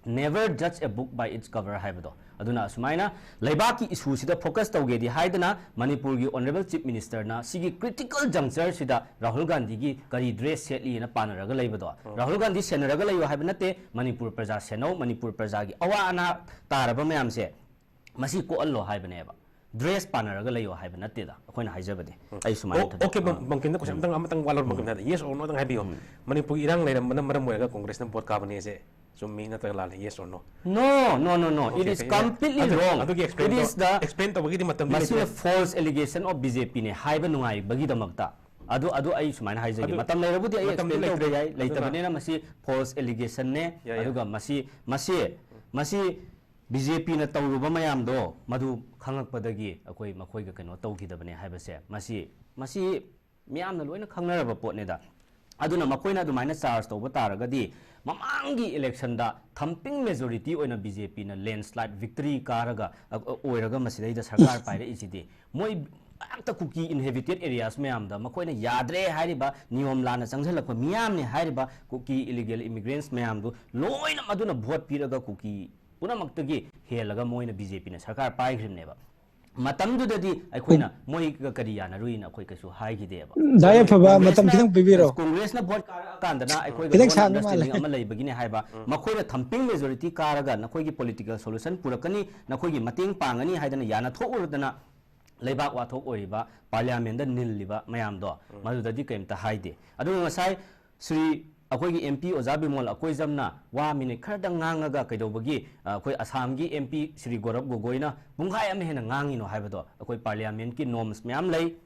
never judge a book by its cover ꯍꯥꯏꯕꯗꯣ꯫ ꯑꯗꯨꯅ ꯑꯁꯨꯃꯥꯏꯅ ꯂꯩꯕꯥꯛꯀꯤ ꯏꯁꯨꯁꯤꯗ ꯐꯣꯀꯁ ꯇꯧꯒꯦꯗꯤ ꯍꯥꯏꯗꯅ ꯃꯅꯤꯄꯨꯔꯒꯤ ꯑꯣꯅꯔꯦꯕꯜ ꯆꯤꯐ ꯃꯤꯅꯤꯁꯇꯔꯅ ꯁꯤꯒꯤ ꯀ꯭ꯔꯤꯇꯤꯀꯦꯜ ꯖꯪꯆꯔꯁꯤꯗ ꯔꯥꯍꯨꯜ ꯒꯥꯟꯙꯤꯒꯤ ꯀꯔꯤ ꯗ꯭ꯔꯦꯁ ꯁꯦꯠꯂꯤꯅ ꯄꯥꯅꯔꯒ ꯂꯩꯕꯗꯣ꯫ ꯑꯣ꯫ ꯔꯥꯍꯨꯜ ꯒꯥꯟꯙꯤ ꯁꯦꯟꯅꯔꯒ ꯂꯩꯌꯣ ꯍꯥꯏꯕ ꯅꯠꯇꯦ, ꯃꯅꯤꯄꯨꯔ ꯄ꯭ꯔꯖꯥ ꯁꯦꯟꯅꯧ, ꯃꯅꯤꯄꯨꯔ ꯄ꯭ꯔꯖꯥꯒꯤ ꯑꯋꯥ ꯑꯅꯥ ꯇꯥꯔꯕ ꯃꯌꯥꯝꯁꯦ ꯃꯁꯤ ꯀꯣꯛꯍꯜꯂꯣ ꯍꯥꯏꯕꯅꯦꯕ꯫ ꯗ꯭ꯔꯦꯁ ꯄꯥꯅꯔꯒ ꯂꯩꯌꯣ ꯍꯥꯏꯕ ꯅꯠꯇꯦꯗ ꯑꯩꯈꯣꯏꯅ ꯍꯥꯏꯖꯕꯗꯤ꯫ ꯑꯩ ꯁꯨꯃꯥꯏꯅ ꯑꯣ, ꯊꯝꯖꯒꯦ꯫ ꯑꯣꯀꯦ, ꯕꯪ-, ꯑꯥ꯫ ꯕꯪꯀꯤꯝꯗ ꯀꯣꯏꯁꯟ ꯎꯝ꯫ ꯑꯝꯇꯪ, ꯑꯃꯇꯪ ꯋꯥꯠꯂꯧꯔꯦ, ꯎꯝ꯫ ꯕꯪꯀꯤꯝꯗ꯫ Yes or no ꯗꯪ ꯍꯥꯏꯕꯤꯌꯣ꯫ ꯎꯝ꯫ ꯃꯅꯤꯄꯨꯔꯒꯤ ꯏꯔꯥꯡ ꯂꯩꯔꯝꯕꯅ ꯃꯔꯝ ꯑꯣꯏꯔꯒ ꯀꯣꯡꯒ꯭ꯔꯦꯁꯅ ꯚꯣꯠ ꯀꯥꯕꯅꯦꯁꯦ ꯆꯨꯝꯃꯤ ꯅꯠꯇ꯭ꯔꯒ ꯂꯥꯜꯂꯤ? Yes or no? No, no, no, no. It Okay, is okay. completely ꯑꯗꯨ- wrong. ꯑꯗꯨꯒꯤ explain It ꯇꯧ- is the explain ꯇꯧꯕꯒꯤꯗꯤ ꯃꯇꯝꯗꯤ ꯃꯁꯤꯅ ꯂꯩꯇ꯭ꯔꯦ. False allegation of B J P ꯅꯦ ꯍꯥꯏꯕ ꯅꯨꯡꯉꯥꯏꯕꯒꯤꯗꯃꯛꯇ ꯑꯗꯨ ꯑꯗꯨ ꯑꯩ ꯁꯨꯃꯥꯏꯅ ꯍꯥꯏꯖꯒꯦ. ꯑꯗꯨ ꯃꯇꯝ ꯂꯩꯔꯕꯨꯗꯤ ꯑꯩ ꯃꯇꯝꯗꯤ explain ꯇꯧꯕ ꯂꯩꯇ꯭ꯔꯦ. ꯌꯥꯏ. ꯑꯗꯨꯅ ꯂꯩꯇꯕꯅꯤꯅ ꯃꯁꯤ false allegation ꯅꯦ. ꯌꯥꯏ, ꯌꯥꯏ. ꯑꯗꯨꯒ ꯃꯁꯤ ꯃꯁꯤ ꯃꯁꯤ B J P ꯅ ꯇꯧꯔꯨꯕ ꯃꯌꯥꯝꯗꯣ ꯃꯗꯨ ꯈꯪꯉꯛꯄꯗꯒꯤ ꯑꯩꯈꯣꯏ ꯃꯈꯣꯏꯒ ꯀꯩꯅꯣ ꯇꯧꯈꯤꯗꯕꯅꯦ ꯍꯥꯏꯕꯁꯦ ꯃꯁꯤ ꯃꯁꯤ ꯃꯤꯌꯥꯝꯅ ꯂꯣꯏꯅ ꯈꯪꯅꯔꯕ ꯄꯣꯠꯅꯤꯗ. ꯑꯗꯨꯅ ꯃꯈꯣꯏꯅ ꯑꯗꯨꯃꯥꯏꯅ charge ꯇꯧꯕ ꯇꯥꯔꯒꯗꯤ ꯃꯃꯥꯡꯒꯤ election ꯗ thumping majority ꯑꯣꯏꯅ B J P ꯅ landslide victory ꯀꯥꯔꯒ ꯑ, ꯑ, ꯑꯣꯏꯔꯒ ꯃꯁꯤꯗꯩꯗ ꯁꯔꯀꯥꯔ ꯄꯥꯏꯔꯛꯏꯁꯤꯗꯤ ꯃꯣꯏ ꯉꯥꯛꯇ ꯀꯨꯀꯤ inhabited areas ꯃꯌꯥꯝꯗ ꯃꯈꯣꯏꯅ ꯌꯥꯗ꯭ꯔꯦ ꯍꯥꯏꯔꯤꯕ ꯅꯤꯌꯣꯝ ꯂꯥꯟꯅ ꯆꯪꯁꯤꯜꯂꯛꯄ ꯃꯤꯌꯥꯝꯅꯤ ꯍꯥꯏꯔꯤꯕ ꯀꯨꯀꯤ illegal immigrants ꯃꯌꯥꯝꯗꯨ ꯂꯣꯏꯅ ꯃꯗꯨꯅ vote ꯄꯤꯔꯒ ꯀꯨꯀꯤ ꯄꯨꯝꯅꯃꯛꯇꯒꯤ ꯍꯦꯜꯂꯒ ꯃꯣꯏꯅ B J P ꯅ ꯁꯔꯀꯥꯔ ꯄꯥꯏꯈ꯭ꯔꯤꯕꯅꯦꯕ. ꯃꯇꯝꯗꯨꯗꯗꯤ ꯑꯩꯈꯣꯏꯅ ꯃꯣꯏꯒ ꯀꯔꯤ ꯌꯥꯅꯔꯨꯏꯅ ꯑꯩꯈꯣꯏ ꯀꯩꯁꯨ ꯍꯥꯏꯈꯤꯗꯦꯕ. ꯗꯥ ꯌꯥꯏꯐꯕ, ꯃꯇꯝ ꯀꯣꯡꯒ꯭ꯔꯦꯁꯅ- ꯈꯤꯇꯪ ꯄꯤꯕꯤꯔꯣ. ꯀꯣꯡꯒ꯭ꯔꯦꯁꯅ vote ꯀꯥꯔꯛꯑꯀꯥꯟꯗꯅ ꯑꯩꯈꯣꯏꯒ ꯈꯤꯇꯪ loan ꯁꯥꯡꯅ understanding ꯃꯥꯜꯂꯦ. ꯑꯃ ꯂꯩꯕꯒꯤꯅꯦ ꯍꯥꯏꯕ ꯃꯈꯣꯏꯅ thumping majority ꯀꯥꯔꯒ ꯅꯈꯣꯏꯒꯤ political solution ꯄꯨꯔꯛꯀꯅꯤ, ꯅꯈꯣꯏꯒꯤ ꯃꯇꯦꯡ ꯄꯥꯡꯒꯅꯤ ꯍꯥꯏꯗꯅ ꯌꯥꯅ ꯊꯣꯛꯎꯔꯗꯅ ꯂꯩꯕꯥꯛ ꯋꯥꯊꯣꯛ ꯑꯣꯏꯔꯤꯕ parliament ꯗ ꯅꯤꯜꯂꯤꯕ ꯃꯌꯥꯝꯗꯣ ꯃꯗꯨꯗꯗꯤ ꯀꯩꯝꯇ ꯍꯥꯏꯗꯦ꯫ ꯑꯗꯨꯒ ꯉꯁꯥꯏ ꯁ꯭ꯔꯤ ꯑꯩꯈꯣꯏꯒꯤ M P ꯑꯣꯖꯥ ꯕꯤꯃꯣꯜ ꯑꯀꯣꯏꯖꯝꯅ ꯋꯥ minute ꯈꯔꯗꯪ ꯉꯥꯡꯉꯒ ꯀꯩꯗꯧꯕꯒꯤ ꯑ, ꯑꯩꯈꯣꯏ ꯑꯁꯥꯝꯒꯤ M P ꯁ꯭ꯔꯤ ꯒꯧꯔꯕ ꯒꯣꯒꯣꯏꯅ ꯄꯨꯡꯈꯥꯏ ꯑꯃ ꯍꯦꯟꯅ ꯉꯥꯡꯉꯤꯅꯣ ꯍꯥꯏꯕꯗꯣ ꯑꯩꯈꯣꯏ parliament ꯀꯤ norms ꯃꯌꯥꯝ ꯂꯩ꯫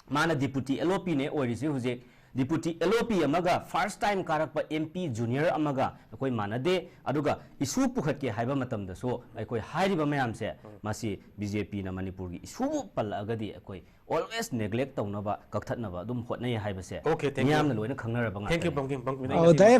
ꯃꯥꯅ deputy L O P ꯅꯦ ꯑꯣꯏꯔꯤꯁꯤ ꯍꯧꯖꯤꯛ꯫ Deputy L O P ꯑꯃꯒ first time ꯀꯥꯔꯛꯄ M P junior ꯑꯃꯒ ꯑꯩꯈꯣꯏ ꯃꯥꯟꯅꯗꯦ꯫ ꯑꯗꯨꯒ issue ꯄꯨꯈꯠꯀꯦ ꯍꯥꯏꯕ ꯃꯇꯝꯗꯁꯨ ꯑꯩꯈꯣꯏ ꯍꯥꯏꯔꯤꯕ ꯃꯌꯥꯝꯁꯦ ꯃꯁꯤ B J P ꯅ ꯃꯅꯤꯄꯨꯔꯒꯤ issue ꯕꯨ ꯄꯜꯂꯛꯑꯒꯗꯤ ꯑꯩꯈꯣꯏ always neglect ꯇꯧꯅꯕ, ꯀꯛꯊꯠꯅꯕ ꯑꯗꯨꯝ ꯍꯣꯠꯅꯩ ꯍꯥꯏꯕꯁꯦ Okay, thank you. ꯃꯤꯌꯥꯝꯅ ꯂꯣꯏꯅ ꯈꯪꯅꯔꯕ Thank you, ꯉꯥꯛꯇꯅꯤ꯫ ꯄꯝꯀꯤꯟ, ꯄꯝꯀꯤꯟ. ꯑꯣ, ꯗꯥꯏꯔꯦꯛ